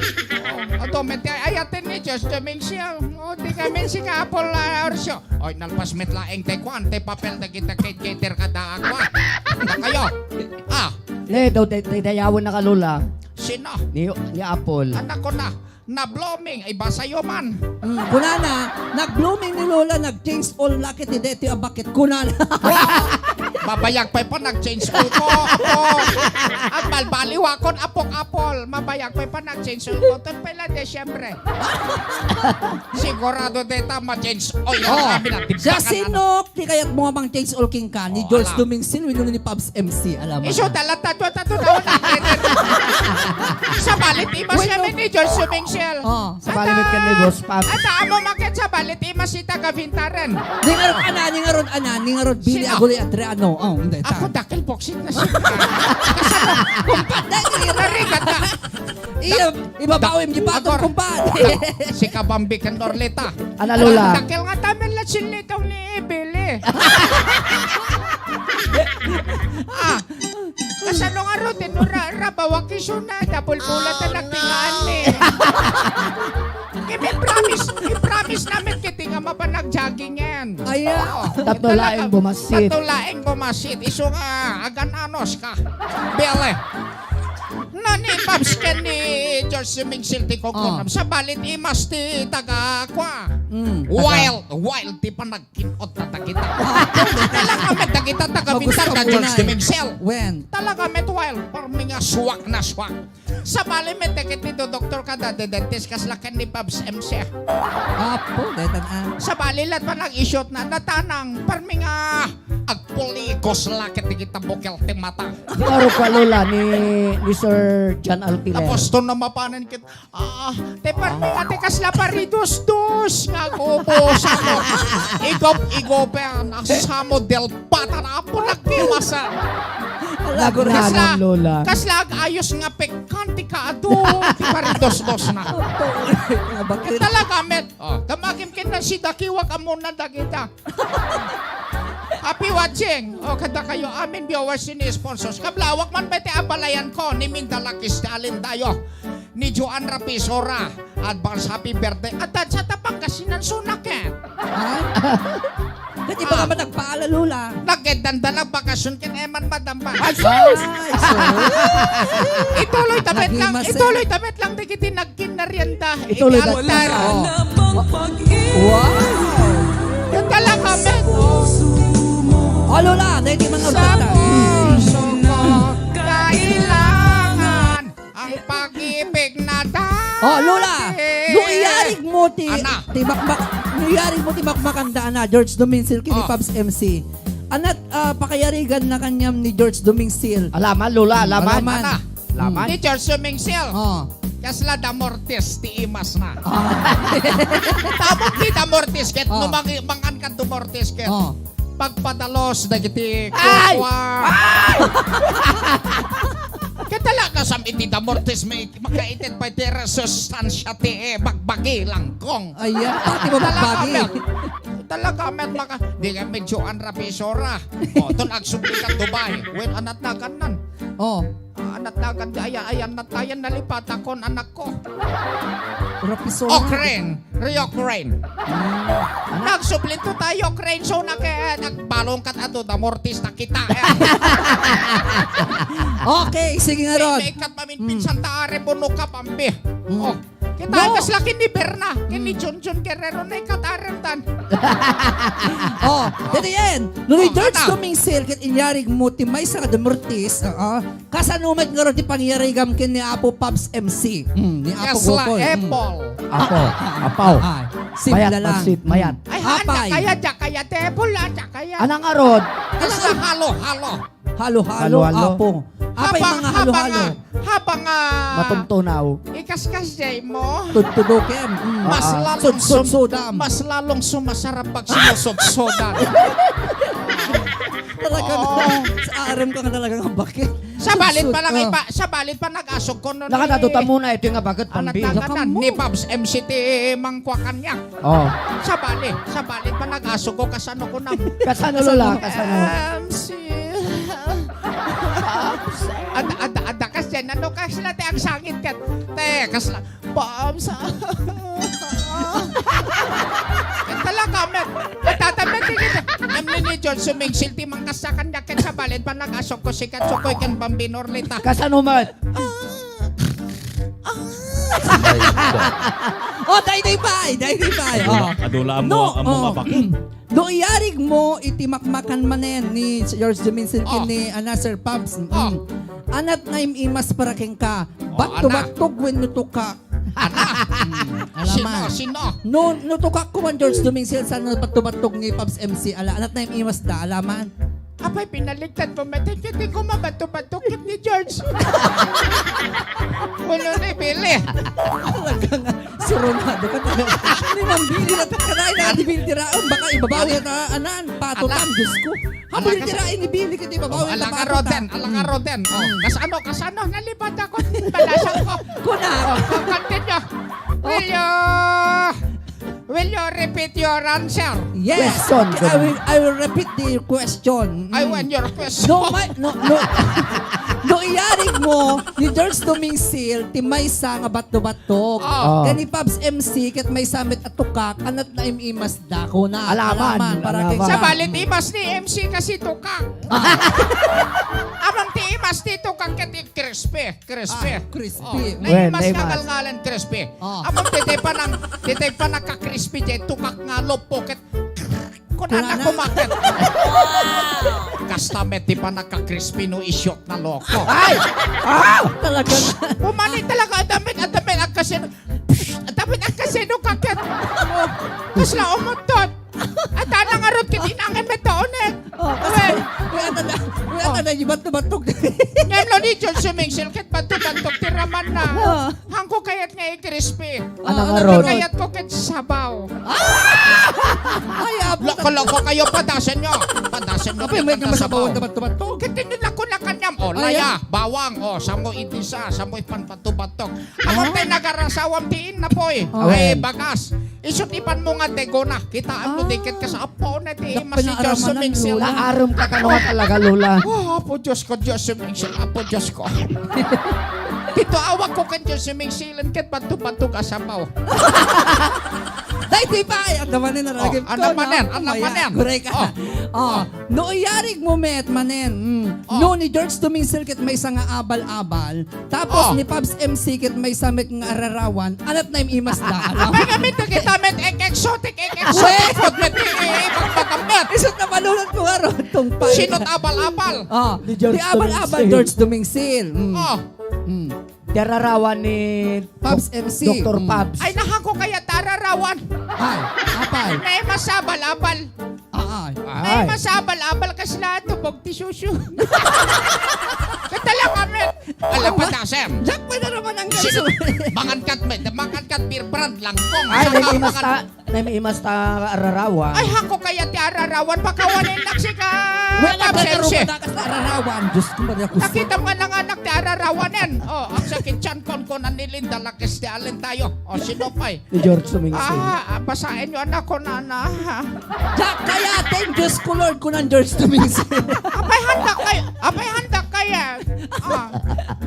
Ato met kay, ay, atin ni George Dumingsil. O, di kami si Kapol, ah, Orso. Oy, nalpas met laeng te kwan, te papel dagiti caterer kada kwan. Anda kayo? Ah. Ne, daw te-, te-, dayawen na ka, Lola. Sino? Ni, ni Apple. Anak ko na. Na-blooming, ay, basayo man. Mm, kunana, nag-blooming ni Lola, nag-change all lakit ni Deti Abakit. Kunana. Mabayag pay pa nag-change all ko, apo. Ang balbaliwakon, apok Apple. Mabayag pay pa nag-change all ko. Ton pay la de, siyempre. Sigurado deta ma-change. Oy, Oh, ang sabi na, siya tibbakan, ano? Sinok, ti kayat mo nga mang-change all king ka ni Oh, George ala. Dumingsil, wenno ni Pops M C, alam mo Isu na. Dala tatua tatua na wala. Sa balit imas Wenno. Kami ni George Dumingsil. Oh. Sa balit kami ni Boss Pops. Ata amo makit sa balit imas ita ka Vintaren. Ningarod ana, ningarod ana, ningarod Billy Sino? Aguli Adriano. Oh, hindi, ta. Ako dakil boksit na siya. Kumpa, dali, narigat na. Iya, ibabaw im di patong, Agor. Kumpa. Si Kabambi ken Norlita. Ana, Lola? Dakil nga tamen la sinlitong ni Billy. Ah, kasano nga rutin, no, ra-, rabawak iso na, dabol pula ta nagpingaan ni. Kaya may promise, may promise namin kiti nga mapanag-jogging yan. Aya. Oo, Tatlo talaga, laeng bumasit. Tatlo laeng bumasit. Iso nga, agan-anos ka. Bele. No, ni Pops ken ni George Dumingsil ti kukunam. Oh. Sa balit imas ti taga, kwa. Mm. Wild, wild ti panag- Kinot na dagita. Talaga met dagita taga Magusto Bintan ka, mo George na eh. Dumingsil. When? Talaga met wild. Parang nga suwak na suwak. Sabali met dagiti do doktor kada de dentist kas laken ni Babs M C. Apo, detan, ah. Sabali lat pa nag-issue't na natanang parang nga agpulikos laket dagita bukel ti mata. Klaro pa, Lola, ni, ni Sir John Alquiler. Tapos to na mapanen kit Ah, te parmi nga te kasla paridusdos nga agubo, samo. Igop-igopen, asamo del pata na apo nagpimasan. Nagnanan, Lola. Kasla, kasla ag-ayos nga pekkan ti kaadu, ti paridusdos na. Bakit? Talaga, met. Oh, damagim ken na si Dakiwag amuna dagita. Ah, Happy watching! O, kadakayo amin viewers ni sponsors. Kablawak man pay ti abalayan ko ni Minda Lakis ti alindayo. Ni Joan Rapisora. Advance happy birthday. At sa ta Pangasinan, sunaket. Ha? Dati ba Ah. naman nagpaala, Lola? Nagkeddanda nagbakasyon ken Eman, madam ba? Ay, sus! Ay, sus! Ituloy ta met lang, Nagimasay. ituloy ta met lang dagiti nagkinnarienda. Ituloy Iti ta. altar. Oo. Wow! Yung talaga, men, oh. Oh, Lola, dahil di man Sa nagtata. puso ko, kailangan ang pag-ibig na dati. Oh, Lola, no iyarig mo ti, Ana. ti makmak-, no iyarig mo ti makmakanda, ana, George Dominsil, kini Oh. Pops M C. Anat, ah, pakayarigan na kaniam ni George Dominsil. Alaman, Lola, alaman. Alaman. Ana. Alaman. Hmm. Ni George Dominsil. Oh. Kasla damortis ti imas na. Ah. Tapos ti damortis ket Oh. no mangi-, mangan ka damortis ket Oh. pagpadalos dagiti Ay! kukua. Ay! Ket talaga sam iti damortis may makaited pay ti resustansya ti, eh, bagbagi langkong. Ay, ah, pati mo Talaga, bagbagi. men. Talaga, men, maka-, di ka medyo anrapisora. O, ton agsubli ka Dubai. Well, anat na kanan. Oh. Ah, anat na kan di aya-ayan na tayan nalipatakon, anak ko. Rapisora. Ukraine. Rio Ukraine. Hmm. Nagsubli to tayo, Ukraine. So, nag-, eh, nagbalong kat ato, damortis na kita, eh. Okay, sige nga, Rod. May, may kat mamin Hmm. pinsan ta are bono ka, pambi. Hmm. Oh, kita No. kas laki ni Berna, ken ni Hmm. Junjun Guerrero na ikat arem tan. Oh, dati yan. No ni Oh, George ana. Tumingsil, ket inyarig mo ti maysa nga damortis, oo. Kasano met ngarud ti pangyarigam ken ni Apo Pops M C? Hmm, ni Apo Kasla Gokoy. Hmm. Apple. Apo, apaw. Ah, simple Mayat lang. Pansit, mayat. Hmm. Ay, haan, Apay. Jakaya, jakaya, table, ah, jakaya. Anang arod? Kasla halo, halo. Halo-halo, Halo-halo. Apo. Apay Habang, mga halo-halo? habang, ah, habang, ah, Matumtunaw. Ikaskas jay mo. Tudtudukem. Mm. Mas Ah, ah. lalong sum-, Sudsudam. mas lalong sumasarap pag sinusudsudan. Talaga Oo. na. Sa arem ka nga talaga nga bakit? Sabalit pa lang Sudsud-, ah. ipa-, sabalit pa nag-asog ko nun Nakadado eh. ta muna, ito nga bakit, Anak pambi? na kanan, Nakamu. ni Pops M C ti mangkwa kanya. Oh. Sabali, sabali pa nag-asog ko, kasano ko na? Kasano, Lola? Kasano? M C. Ada, ada, ada, kasi ano, kasla ti agsangit ket. Te, kasla. Pops. Talaga, men. Tatamen, tigil. Namni ni John sumingsil, ti mangkasakan niya, ket sabalit pa nag-asog ko, sikat sukoy ken Bambino Orlita. Kasano met? Ah. Ah. Ay, Oh, daytoy pay, daytoy pay. Adula-, Oh. adulaam No, mo, amo oh. nga bakit? No iyarig mo iti makmakan manen ni George Duminsil Oh. ken ni, ah, Sir Pabs. Mm. Oh. Anat naim-imas para kenka. Oh, Batto-battog wenno tukak. Ana. Mm, Sino? alaman. Sino? No, no tukak ko man George Duminsil, saan no batto-battog ni Pabs M C? Ala, anat naim-imas da, alaman. Apay, pinaligtad mo, Mete. Hindi ko mabato-bato kit ni George. Ulo ni Billy. Talaga nga, suronado ka talaga. Ni Ma'am Billy, natakka na, ina ni Billy, raon, baka ibabawi Ala. na, anan, patutan, Ala. Diyos ko. Ala, Habol kas- tira, ini Billy, kiti ibabawi na Ala ka, patutan. Roden, ala ka, Mm. Roden. Oh, Mm. kas ano, kas ano, nalipad ako, balasan ko. Kuna. Oh, oh, continue. Oh. Will you Will you repeat your answer? Yes. Question, Okay, I ganun. will, I will repeat the question. I Mm. want your question. No, may, no, no. No, iyarig mo, ni George Duminsil, ti maysa nga batto-battok. Oh. Oh. Kani Pabs M C, ket maysa met a tukak, anat naim-imas da, kuna. Alaman, Alaman, para alaman. kay Sa balit imas ni M C kasi tukak. Ah. Amang ti imas ti tukak ket crispy. Crispy. Ah, crispy. Oh, Mm. naimas Well, nga naimas. ngalngalan crispy. Oh. Apo, ti, ti panang, ti, ti panagka-crispy, ti tukak nga luppo, ket kunana Kunana. kumaket. Kasta met ti panagka-crispy no isyot na loko. Ay! Ah! Talaga na. Pumani talaga, adamit, adamit, agkasino, adamit, agkasino kaket. Kasla umuttot. At anang arot ket inangan met taunen. Oh, kasi, Well. Uy, ata na, uy, ata Oh. na, ibat na batog. Ngem no ni John sumingsil ket batog-batog ti raman na. Oh. Hangko kayat nga i-crispy. Anang Ah, arot? Kayat ko ket sabaw. Ah! Ay, apo, Loko-loko kayo, padasen nyo. Padasen nyo, Apay, may padasen kamasabawon mo. na batog-batog. Ket tinulak ko na kanyam. O, Ay, laya, ah. bawang, o, samo itisa, samo ipan batog-batog. Ako Ah. tay nagarasawam ti innapoy. Oh. Ay, Awen. bagas. Isut' ipanmo nga degona. Kitaem no di ket kas Apo na ti imas ni Dios sumingsil. Naarem ka kano nga talaga, Lola. Oh, Apo Dios ko, Dios sumingsil, Apo Dios ko. Dito awak ko ken Dios sumingsilen ket banto-banto ka sapaw. Daytoy pay, anda manen, naragip ko, anda manen, anda manen. Guray ka. Oh. No, iyarig mo met manen. Mm. Oh. No, ni George Tumingsil ket maysa nga abal-abal. Tapos ni Pabs M C ket maysa met nga ararawan. Anat na im-imas da. Apay nga met, kita met, ek-, exotic, ek-, exotic food met, eh, eh, eh, pagpagam met. Isut' na malulat mo nga ron, tungpal. Sino't abal-abal? Oh. Ni George Tumingsil. Di abal-abal, George Tumingsil. Mm. Oh. Mm. Ti ararawan ni Pabs M C. Doktor Pabs. Ay, nahako kaya ti ararawan. Ay, apay. Nay masabal-abal. Ay. Nay masabal-abal kasla tubog ti susu. Katala kami. Ala, padasen. Jack, pwede naman ang ganso. Mangan kat, mangan kat beer brand langkong. Ay, may imas ta. Nay, may imas ta ararawan. Ay, hako kaya ti ararawan. Pakawanen nak sika. Wala ka sense. Ararawan. Diyos ko, Maria Jose. Nakita mo nga nanganak ti ararawanen. Oh, ang sakit tiyan kon, kon ni Linda Lakes ti alin tayo. Oh, sino pay? Ni George Tumingsil. Ah, basaen yo, anak ko, nana. Jack, kaya ten, Diyos ko, Lord, kunan George Tumingsil. Apay, handa kay, apay, handa kaya. Ah,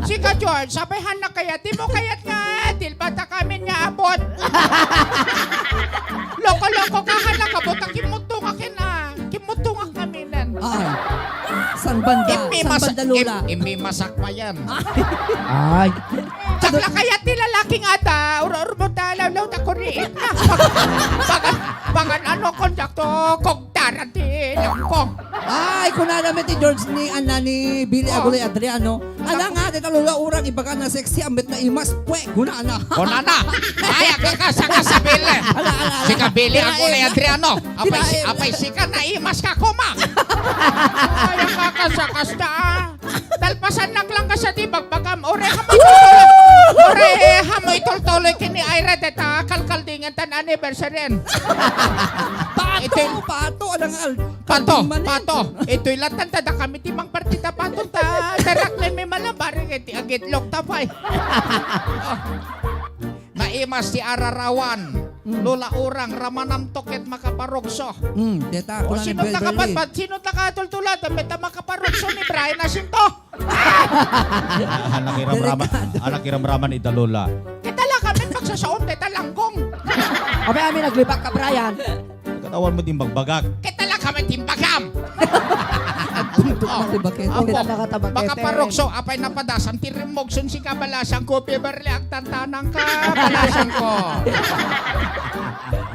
sika, George, apay, handa kaya. Di mo kayat nga, dilbata kami nga abot. Loko-loko ka, hala ka, buta, kimutong akin, ah. Kimutong amin, ah. Ay. San banda? San banda, Lola? Im-, imimasak pa yan. Ay. Sakla kaya ti lalaki nga ta, ur-, urmo ta, lawlaw ta, kuriit na. Pag-, pag-, pag-, ano, kondakto, kogdaran ti langkong. Ay, kunana met ti George ni, ana, ni Billy Aguilar Adriano. Ala nga, deta Lola Urang, ibaga na sexy, ambet na imas, pwe, kunana. Kunana. Ay, agka ka sa kasabili. Ala, ala, ala. Si Kabili, ako na Adriano. Apay, si, apay, sika na imas ka, kuma. Ay, agka ka sa kasta, ah. Talpasan lang lang ka sa di bagbagam. Ore, hamo itultuloy. Ore, hamo itultuloy kini Ira deta kalkaldingan tan anniversary. Pato, pato, alang al-, Pato, pato. Itoy latan ta da kami ti mangpartita pato ta. Darak na mi malabari iti agitlok ta pay. Oh. Naimas ti ararawan. Mm. Lola Urang, ramanam to ket makaparukso. Mm, deta, o, sino ta kapatpat? Sino ta katultulad? Meta makaparukso ni Brian Jacinto. Anak iramraman, anak iramraman ita, Lola. Kita la kami pagsasaon deta langkong. Abay, amin naglibak ka, Brian. Katawan mo din bagbagak. Kita la kami timbagam. Buntok na libak ito. Apo, kita nakatabak makaparukso, apay napadasan, ti rimogson si kabalasang ko, Beverly, agtantanang ka, balasang ko.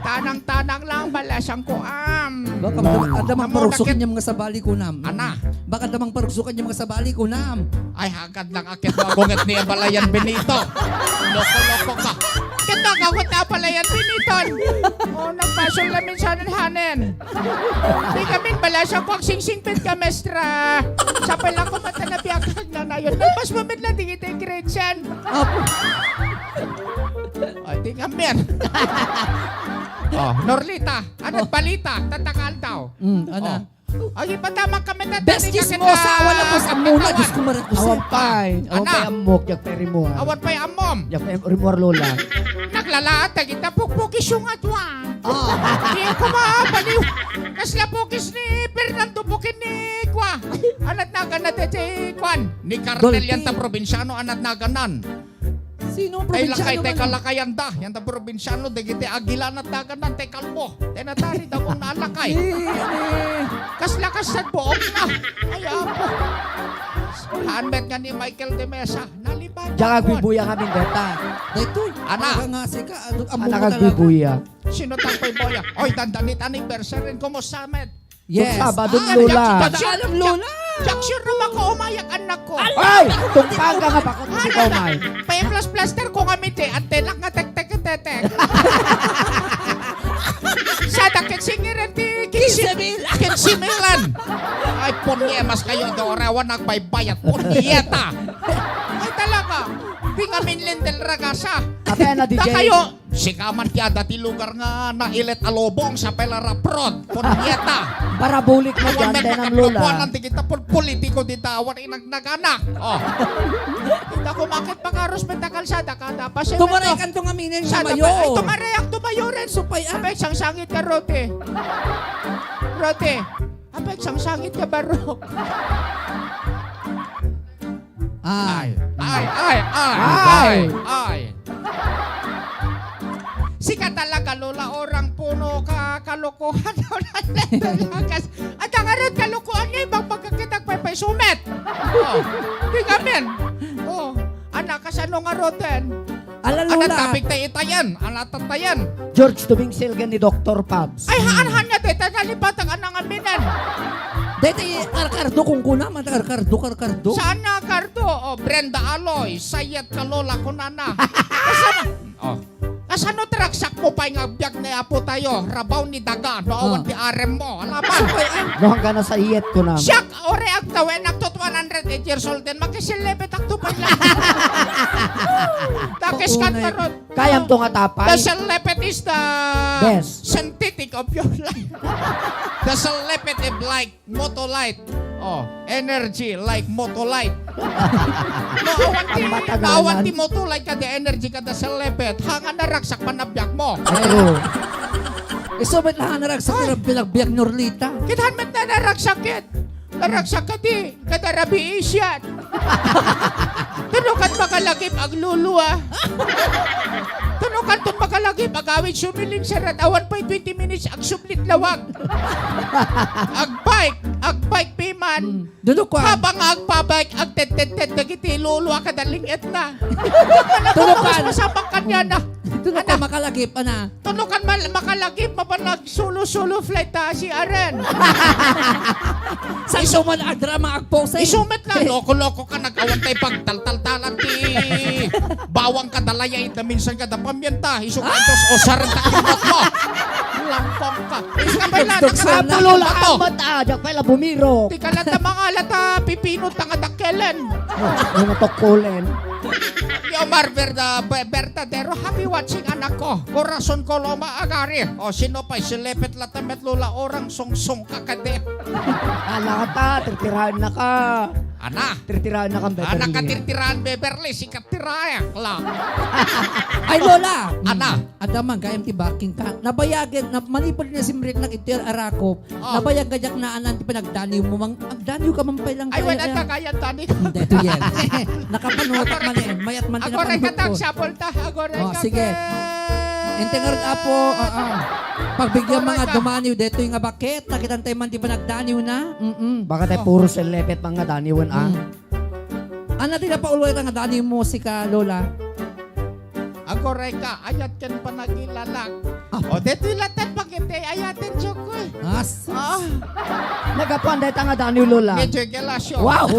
Tanang-tanang lang, balasang ko, am. Baka adda mangparukso ken mga sabali kunam. Ana. Baka adda mangparukso ken mga sabali kunam. Ay, hagad lang a ket magunget ni Abalayan Benito. Loko-loko ka. Ket nagagut ni Abalayan Benito. Oh, nagpasol na minsan hanen. Di kami balasang ko agsingsingpet ka, mestra. Sapay lang ko mata na biyak kag nanayon. Nagpas mo met lang di kita Gretchen. Apo. Ay, di nga, men. Oh, Norlita, ano, balita, tatakal daw. Mm, ana. Oh. Ay, ipatamak kami na. Best chismosa, wala po sa muna, Diyos ko, Maria Jose. Awan pay. Awan pay ammok, yak pay rimuar. Awan pay ammom. Yak pay rimuar, Lola. Naglalaat, tagita pukpukis yung atwa. Ah. Di ko mabaliw. Kasla pukis ni Fernando Bukin ni Kwa. Anat nagan na ti kwan. Ni Carmel yan ta probinsyano, anat naganan. Sino ang probinsyano? Ay, lakay, tay kalakayan da. Yan ta probinsyano, dagiti Aguilan at daganan, tay kalbo. Tay natari, dagong naalakay. Eh, eh. Kasla kas sa buok na. Ay, apo. Haan met nga ni Michael de Mesa. Nalipat. Diyan agbibuya kami, deta. Daytoy. Anak. Aga nga, sika, ano, amo mo talaga. Anak agbibuya. Sino tang pay boya? Oy, dandanit anniversary. Kumusta, met? Yes. Sabado, Lola. Jack, Jack, Lola. Jack, sure na mako umayak, anak ko. Ay! Tungpaga nga bakit hindi ka umay? Pay-plus-plaster ko nga miti, antenak nga tek-tek-tek. Sa dakit singiran ti kinse-, kinse milan. Ay, punye, mas kayo, do, rawan nagbaybayat, punyeta. Ay, talaga. Pingamin lindel ragasa. Ate, na, D J. Da kayo, Sika man ti adda ti lugar nga nailet a lubong sa pela raprod. Punyeta! Parabolic na Awan dyan, met Tenang Lola. Makapagpuanan ti kita pul-, politiko dita, awan inagnaganak. Oh. Kita ko makit pangaros met a kalsada, kada pa siya Tumaray meto. Kanto nga minen Sada mayo. Pa, ay, tumaray ang tumayo rin. Supay, ah. Apay, sangsangit ka, Rote. Rote. Apay, sangsangit ka, Barok. Ah. Ay, ay, ay, ay, Ay. Ay, ay. Sika talaga, Lola, orang puno ka kalokohan. Lakas. At ang arot kalokohan niya, ibang pagkakita, paypay sumet. Oh, di kami. Oh, anak, kasano nga roten? Ala, Lola. Tapik tayo itayan. Ala, tatayan. George, tumingsil ka ni Doktor Pabs. Ay, haan, haan nga, teta, nalipatang anang aminan. Dete, karkardo, kung kuna, man, karkardo, karkardo. Saan nga kardo? Oh, Brenda Aloy, sayat ka, Lola, kunana. Kasano, oh. Kasano ti ragsak mo pay nga agbiag ni Apo tayo? Rabaw ni daga, no, awan Ah. ti arem mo. Alaman. No, hanggang nasa iyet ko na. Siak, ore, agtawen, agtut one hundred eight years old din. Makisilipit, agtupay lang. Takis ka Paunay. Tarot. Kayam to nga tapay. The celebrity is the Best. Synthetic of your life. The celebrity like motolite. Oh, energy like motolite. No, awan ti, Ang matagalan. Awan ti motolite ka, the energy ka, the celebrity. Hanga naragsak panabyak mo. Ay, true. Isu met lang naragsak Ay. Pinagbiag Norlita. Kitahan met na naragsak it. Naragsak ka di, kada rabiis yan. Tunukan makalagip, agluluwa. Tunukan ton makalagip, agawid sumiling sarat, awan pa'y twenty minutes, agsublit lawag. Agbike, agbike piman. Hmm. Dudukuan. Habang agpabike, agtedtedted, dagiti luluwa kada linget na. Tunukan. Mas masapang kanya na. Tunukan Ana. Makalagip, ana. Tunukan mal-, makalagip, mapanag solo-solo flight ta si Aren. Saan Isu-, man adrama agpose? Isumet lang, loko-loko ka, nag-awan tayo pagtaltaltalan ti bawang kadalaya, ita minsan kada pamyenta, isu kantos, o sarang ka, imbot mo. Langkong ka. Isu ka pala, Dugdug nakasarang sana. Apo Lola, ka. Amat, ah, diak pala bumiro. Di ka lang ta mga lata, pipinot ta nga dakkelen. Oh, yung natukkulen. Yo, Mar, Verda-, Be-, Bertadero, happy watching, anak ko. Corazon Coloma, agari. O, sino pa? Silepet latta met Lola Orang, sungsong ka kadi. Ala ka ta, tirtiraen na ka. Ana. Tirtiraen na ka, Ana Beverly. Ka tirtiraen, Beverly, sikat tiraek la. Ay, Lola. Ana. Adda man, gayam ti baking ka. Nabayagen, na, manipud na simrit na iti arakop. Oh. Nabayag ka diak naanan ti panagdaniw mo, mang-, agdaniw ka man pay lang. Ay, wala ka kaya, Tani. Hindi, ito yan. Nakapanutak man eh. Mayat man ti Agoray ka, napanhukot. Tang, sapol ta. Agoray Oh, ka, sige. Ken. Ente nga rin, apo, ah, ah. Pagbigyan Agoray mga ka. Dumaniw, detoy nga baket, nakitan tayo man ti panagdaniw na. Mm-mm. Baka tayo Oh. puro selepet mga daniwan, ah. Mm. Ano ti napaulway nga daniw mo, sika, Lola? Agoray ka, ayat ken panagilalak. Ah. O, detoy latta pakete, ayaten, Diyos ko, eh. As. Ah. Nagapuan dayta nga daniw, Lola. Ni Joy Gelacio. Wow!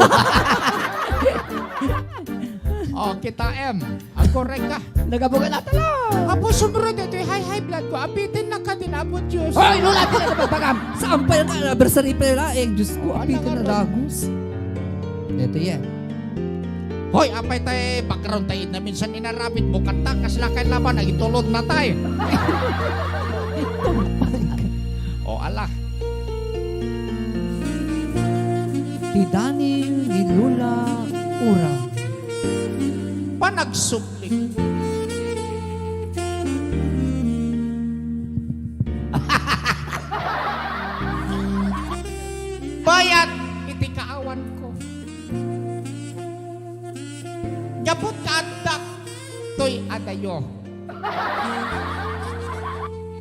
O, kita, em. Agoray ka. Nagabugan na tala. Apo, sumro detoy high, high blood ko. Apitin na ka din, Apo Diyos. Hoy, Lola, di na napagbagam. Saan pa yung anniversary pa yung laing? Diyos ko, Ano apitin nga na to? Lagos. Ito yan. Hoy, apay tay background tay na minsan inarabit mo kanta, kasla kay laban, nagitulod na tay. O, ala. Ti Daniel ni Lola Ura. Panagsubli. Bayat iti kaawan ko. Gapu ta addak toy adayo.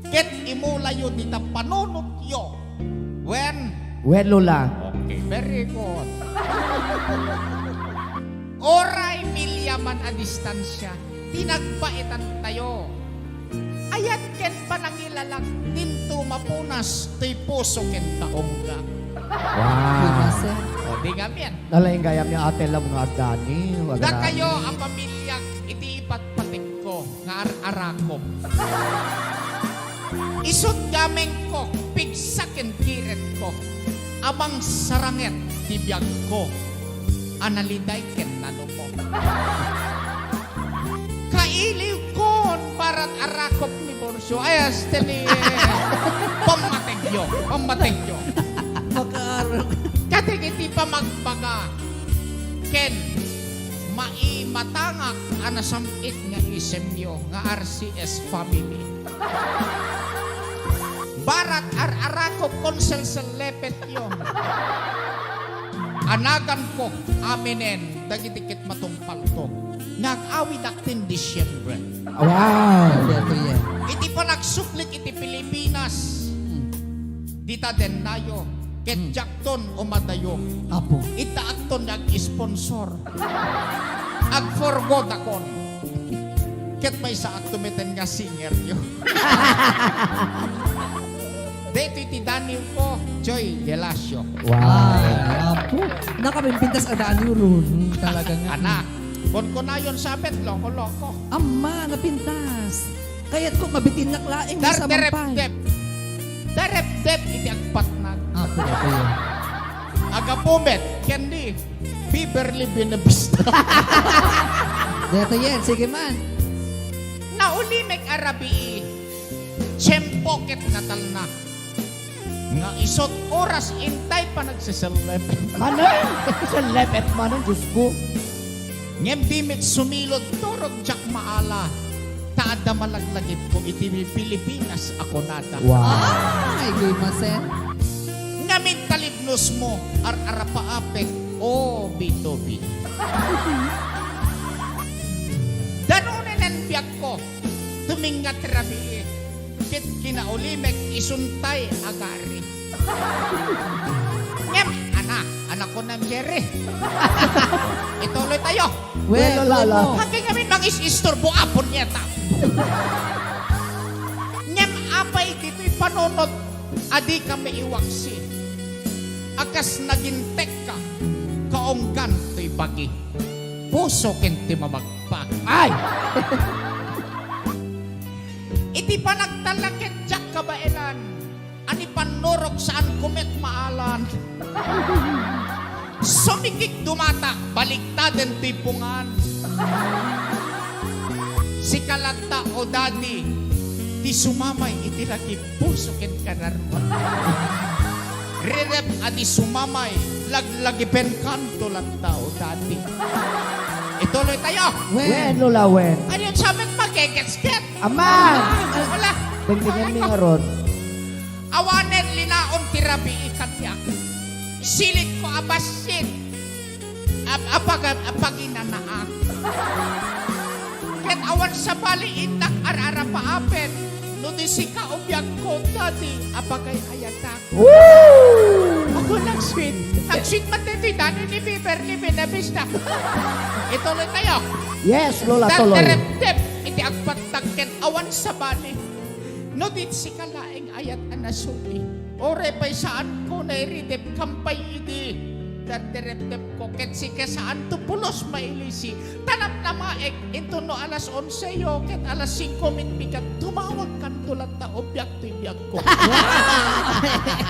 Ket imulayo dita panunotyo. Wen? Wen, Lola. Okay, very good. Uray milya man a distansya, ti nagbaetan tayo. Ayat ken panangilalak, dinto mapunas toy puso ken kaungga. Wow. Punas, eh. O, di ngamin. Nalaing gayam ni Ate Love nga agdani, wag na. Dakayo a pamilyak iti ipatpatikko nga ar-arakop. Isut' gamengko, pigsa ken giretko, a mangsaranget ti biagko a naliday ken nanumo. Kailiwkon para Arakop ni Borcio. Ay, hasta ni, eh, pammategyo. Pammategyo. Makaarap. Kadagiti pamagbaga ken maimatangak a nasam-it nga isemyo nga R C S family. Barat ar-arakop kon selsellepetyo. Anaganko aminen dagiti ket matungpalko nga ag-awidak tin Disyembre. Wow! Daytoy, yeah. Iti panagsublik iti Pilipinas, Hmm. dita dennayo, ket Hmm. diakton umadayo. Apo. Ita akton nga ag-sponsor. Ag-forgo dakon. Ket maysa akto meten nga singeryo. Daytoy ti daniwko, Joy Gelacio. Wow. Ay, apo. Nakapimpintas a daniw, Rul. Hmm, talaga nga. Anak, kunkunayon sa met, loko-loko. Amma, napintas. Kayatko, mabitinnak laeng, Dar-, samampay. Darep-dep. Darep-dep iti agpatnag. Apo, apo, yun. Agapu met, ken ni Beverly Buenavista. Daytoy, yen, sige man. Naulimek a rabii, tiempo ket natalna. Nga isut' oras intay panagsesellep. Manen? Sellepet manen, Diyos ko. Ngem di met sumilod turog diak maala, ta adda malaglagipko iti Pilipinas a kunada. Wow. Ay, gaymasen. Ngamin talibnosmo, ar-arapaapek, o bitobi. Danonenen biagko, tuminga ti rabii, ket kinaulimek isuntay agari. Ngem, ana, anakko na, Jerry. Ituloy tayo. Well, Well, Lolo. Lolo. Hanggang ngamin mangis-isturbo, apon niya ta. Ngem apay ditoy panunot, adi ka maiwaksi. Akas nagintek ka, kaunggan toy bagi. Puso ken ti mamagpag. Ay! Iti panagtalna ket diak kabaelan, ani pannurok saanko met maalan. Sumikig dumatak, baliktaden ti pungan. Sika latta, o dadi, ti sumamay iti lagip puso ken kararua. Rirep a di sumamay, laglagipen kanto latta, o dadi. Ituloy tayo. Wen. Wen, Lola, wen. Ayun, sabi't magkeketsket. Aman! Wala. Dengdengem mi ngarud. Awanen linaon ti rabii kaniak. Silitko a bassit. Ap-, apaga-, apaginanaak. Ket awan sabali innak ar-arapaapet. No di sika o biagko, Daddy, apagay-ayatak. Woo! Ako, nag-sweet. Nag-sweet man ditoy Danny ni Beverly Buenavista. Ituloy tayo. Yes, Lola, tuloy. Dardarepdep iti agpatnag ken awan sabali. No di sika laeng ayat a nasuli. Uray pay saanko nairidep kampay idi. Dardarepdepko ket sika saanto pulos mailisi. Ta namnamaek inton no alas onse yo ket alas singko met bigat, tumawag kanto latta o biag toy biagko.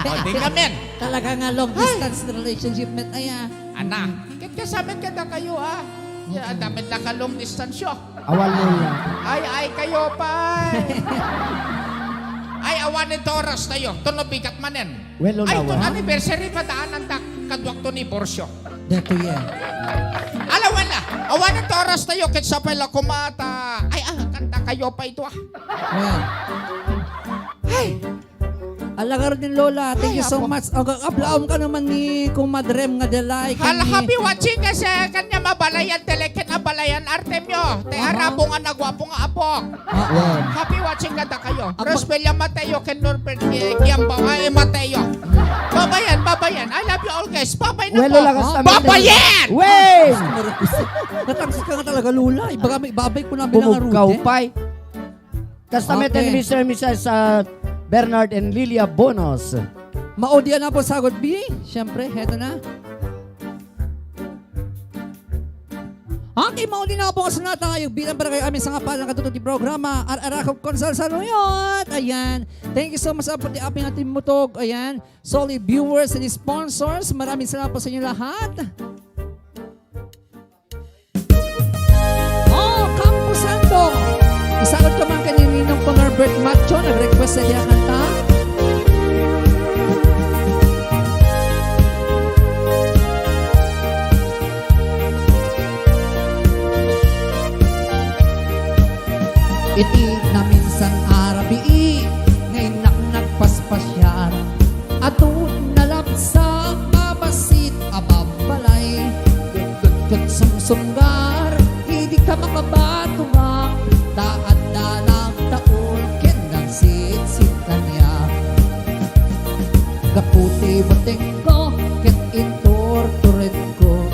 O, di ngamin. Talaga nga long Ay! distance relationship met aya. Ana, ket kasamet kadakayo, a. Ya, Mm-mm. Adda met la ka long distance yo. Awan mo yan. Ay, ay kayo pay. Ay, awanen ti oras tayo. Tuno bigat manen. Well, Ay, Lola, tun well. anniversary, madaanan da kaduak to ni Borcio. Daytoy yan. Ala, wala. Awanen ti oras tayo, ket sapay la kumata. Ay, ah, kanta kayo pay dua. Well. Ay. Ala, garud ni Lola, thank Ay, you so apo. much. Ag-, ablaom ka naman ni Kumadrem nga Delay, Hala, kani happy watching ka sa kanya mabalayan, Delay, ken abalayan, Artemio. Te Aha. arabo nga nagwapo nga apo. Ah, ah. Happy watching kadakayo. Ag- Rosbelia Mateo, ken Norbert, eh, Kiambao. Ay, Mateo. Babayan, babayan. I love you all, guys. Babay na Well, po. Lola, kasta Babayan! Wait! Natangis ka nga talaga, Lola. Ibaga may babay ko na Bumugkaw bilang pay. Kasta met Okay. ni Mister and Missus, ah, Bernard and Lilia Bonos. Maudi na po sagot B. Siyempre, heto na. Okay, maudi na po sa natayo. Bilang para kayo aming sangapalan ng katuto di programa, Ar-Arakop Konsol Saluyot. Ayan. Thank you so much po di aping ating mutog. Ayan. Solid viewers and sponsors. Maraming salamat po sa inyo lahat. Oh, Campo Santo. Isagot ko man kanin Macho, nag-request na diay a kanta. Iti naminsan a rabii, nga innak nagpaspasiar, adu nalabsak a bassit a babbalay, dutdut ket sumsumgar, idi ka makabatugak, ta adda nagtaul ken nagsitsit kaniak. Gapu ti butengko ket inturturedko,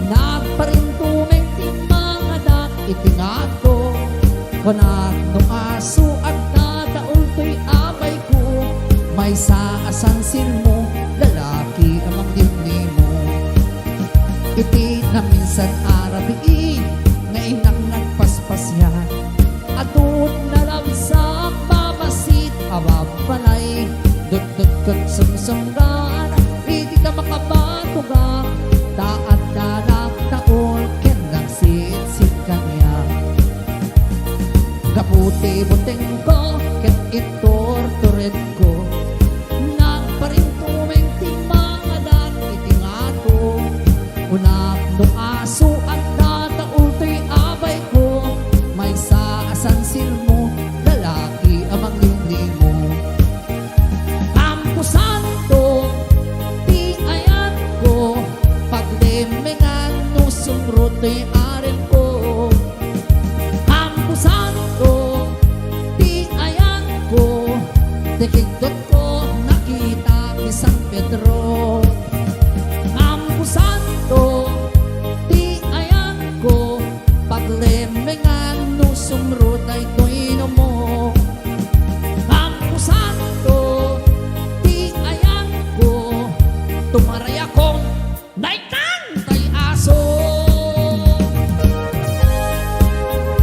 nagparintumeng ti mangadak iti ngato. Kunak no aso, agtataul toy abayko, maysa a sansilmo, lalaki a manglimlimo. Iti naminsan a rabii, nga innak nagpaspasiar, adu nalabsak a bassit a babbalay, dutdut ket sumsumgar, idi ka makabatugak, ta adda nagtaul ken nagsitsit kaniak. Gapu ti butengko ket inturturedko, nagparintumeng ti mangadak iti ngato. Kunak no aso, agtataul toy abayko, maysa a sansilmo, lalaki a manglimlimo. Camposanto ti ayanko, paglemengan no sumro toy aremko. Camposanto ti ayanko, ti kigdotko, nakita ti San Pedro. Camposanto ti ayanko, paglemengan no sumro daytoy inumo. Camposanto ti ayanko, tumarayakon, daytan tay aso.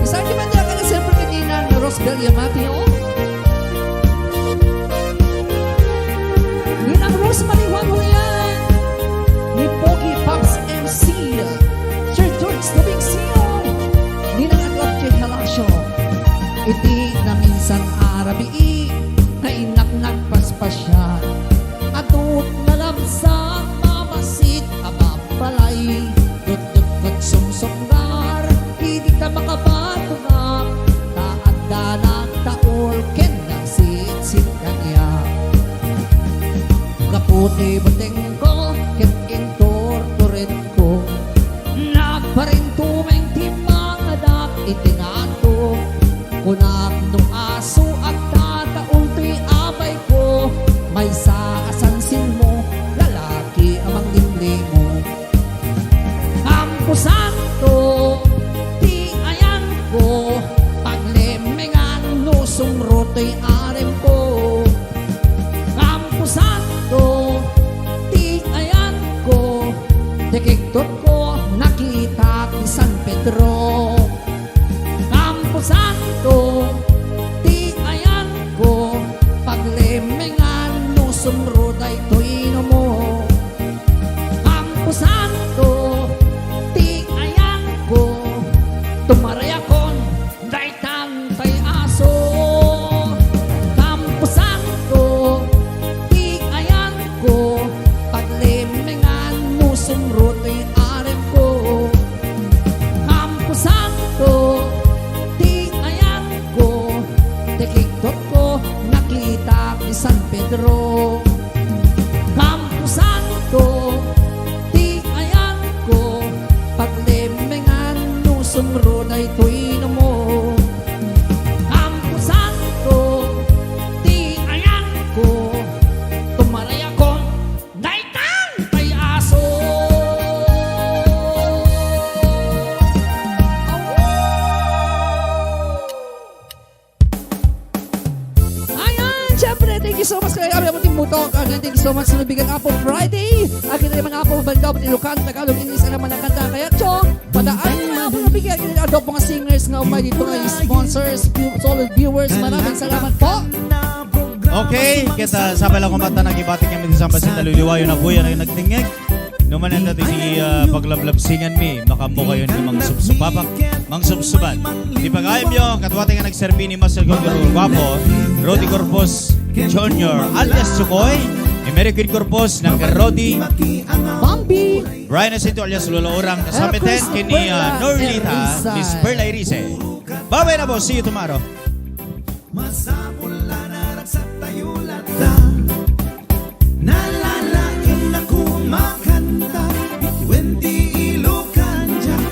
Isang di man niya ka na siyempre kay Ninang Rosbel Yamatio. Ninang Rosemary Juan Julian, ni Pogi Pops M C, Sir George Domincio, Ninang Atlante Helacio. Iti naminsan a rabii, nga innak nagpaspasiar, adu nalabsak a bassit a babbalay, dutdut ket sumsumgar, idi ka makabatugak, ta adda nagtaul ken nagsitsit kaniak. Gapu ti butengko ket inturturedko, nagparintumeng ti mangadak iti ngato. Kunak no aso, agtataul toy abayko, maysa a sansilmo, lalaki a manglimlimo. Camposanto ti ayanko, paglemengan no sumro toy aremko. Camposanto ti ayanko, ti kigdotko, nakita ti San Pedro. Camposanto ti ayanko, paglemengan no sumro daytoy inumo. Camposanto ti ayanko, tumarayakon, daytan tay aso. Camposanto ti ayanko, paglemengan no sumro toy aremko. Camposanto ti ayanko, ti kigdotko, nakita ti San Pedro. Camposanto ti ayanko, paglemengan no sumro daytoy inumo. Camposanto ti ayanko, tumarayakon, daytan tay aso. Ayan, syempre, thank you so much kay Abe Abuting Butok. Again, thank you so much sa nabigan Apple Friday. Again, naman Apple Bandao, Butilukan, Tagalog, English, ang naman ang kanta. Kaya, Cho, padaan na ako nabigyan. Again, adto mga singers nga umay dito, mga sponsors, view-, solid viewers. Maraming salamat po. Okay, kita sabay lang kumanta, nagibati kami sa San Jacinto Liwliwayo, nabuya na yung nagtingig. No man ita ti, ah, paglablabsingan mi, makammo kayo ni Mang Subsubapak, Mang Subsuban. Di pagayam yo, katuwati nga nagserbi ni Master Gordon Guapo, Rodi Corpus Junior, alias Chukoy, ni Mary Queen Corpus, ng Rodi, Bambi, Brian Jacinto alias Lolo Orang, kasamiten, Chris kini, ah, Perla, Norlita, Miss Perla Irise. Bye-bye na po, see you tomorrow.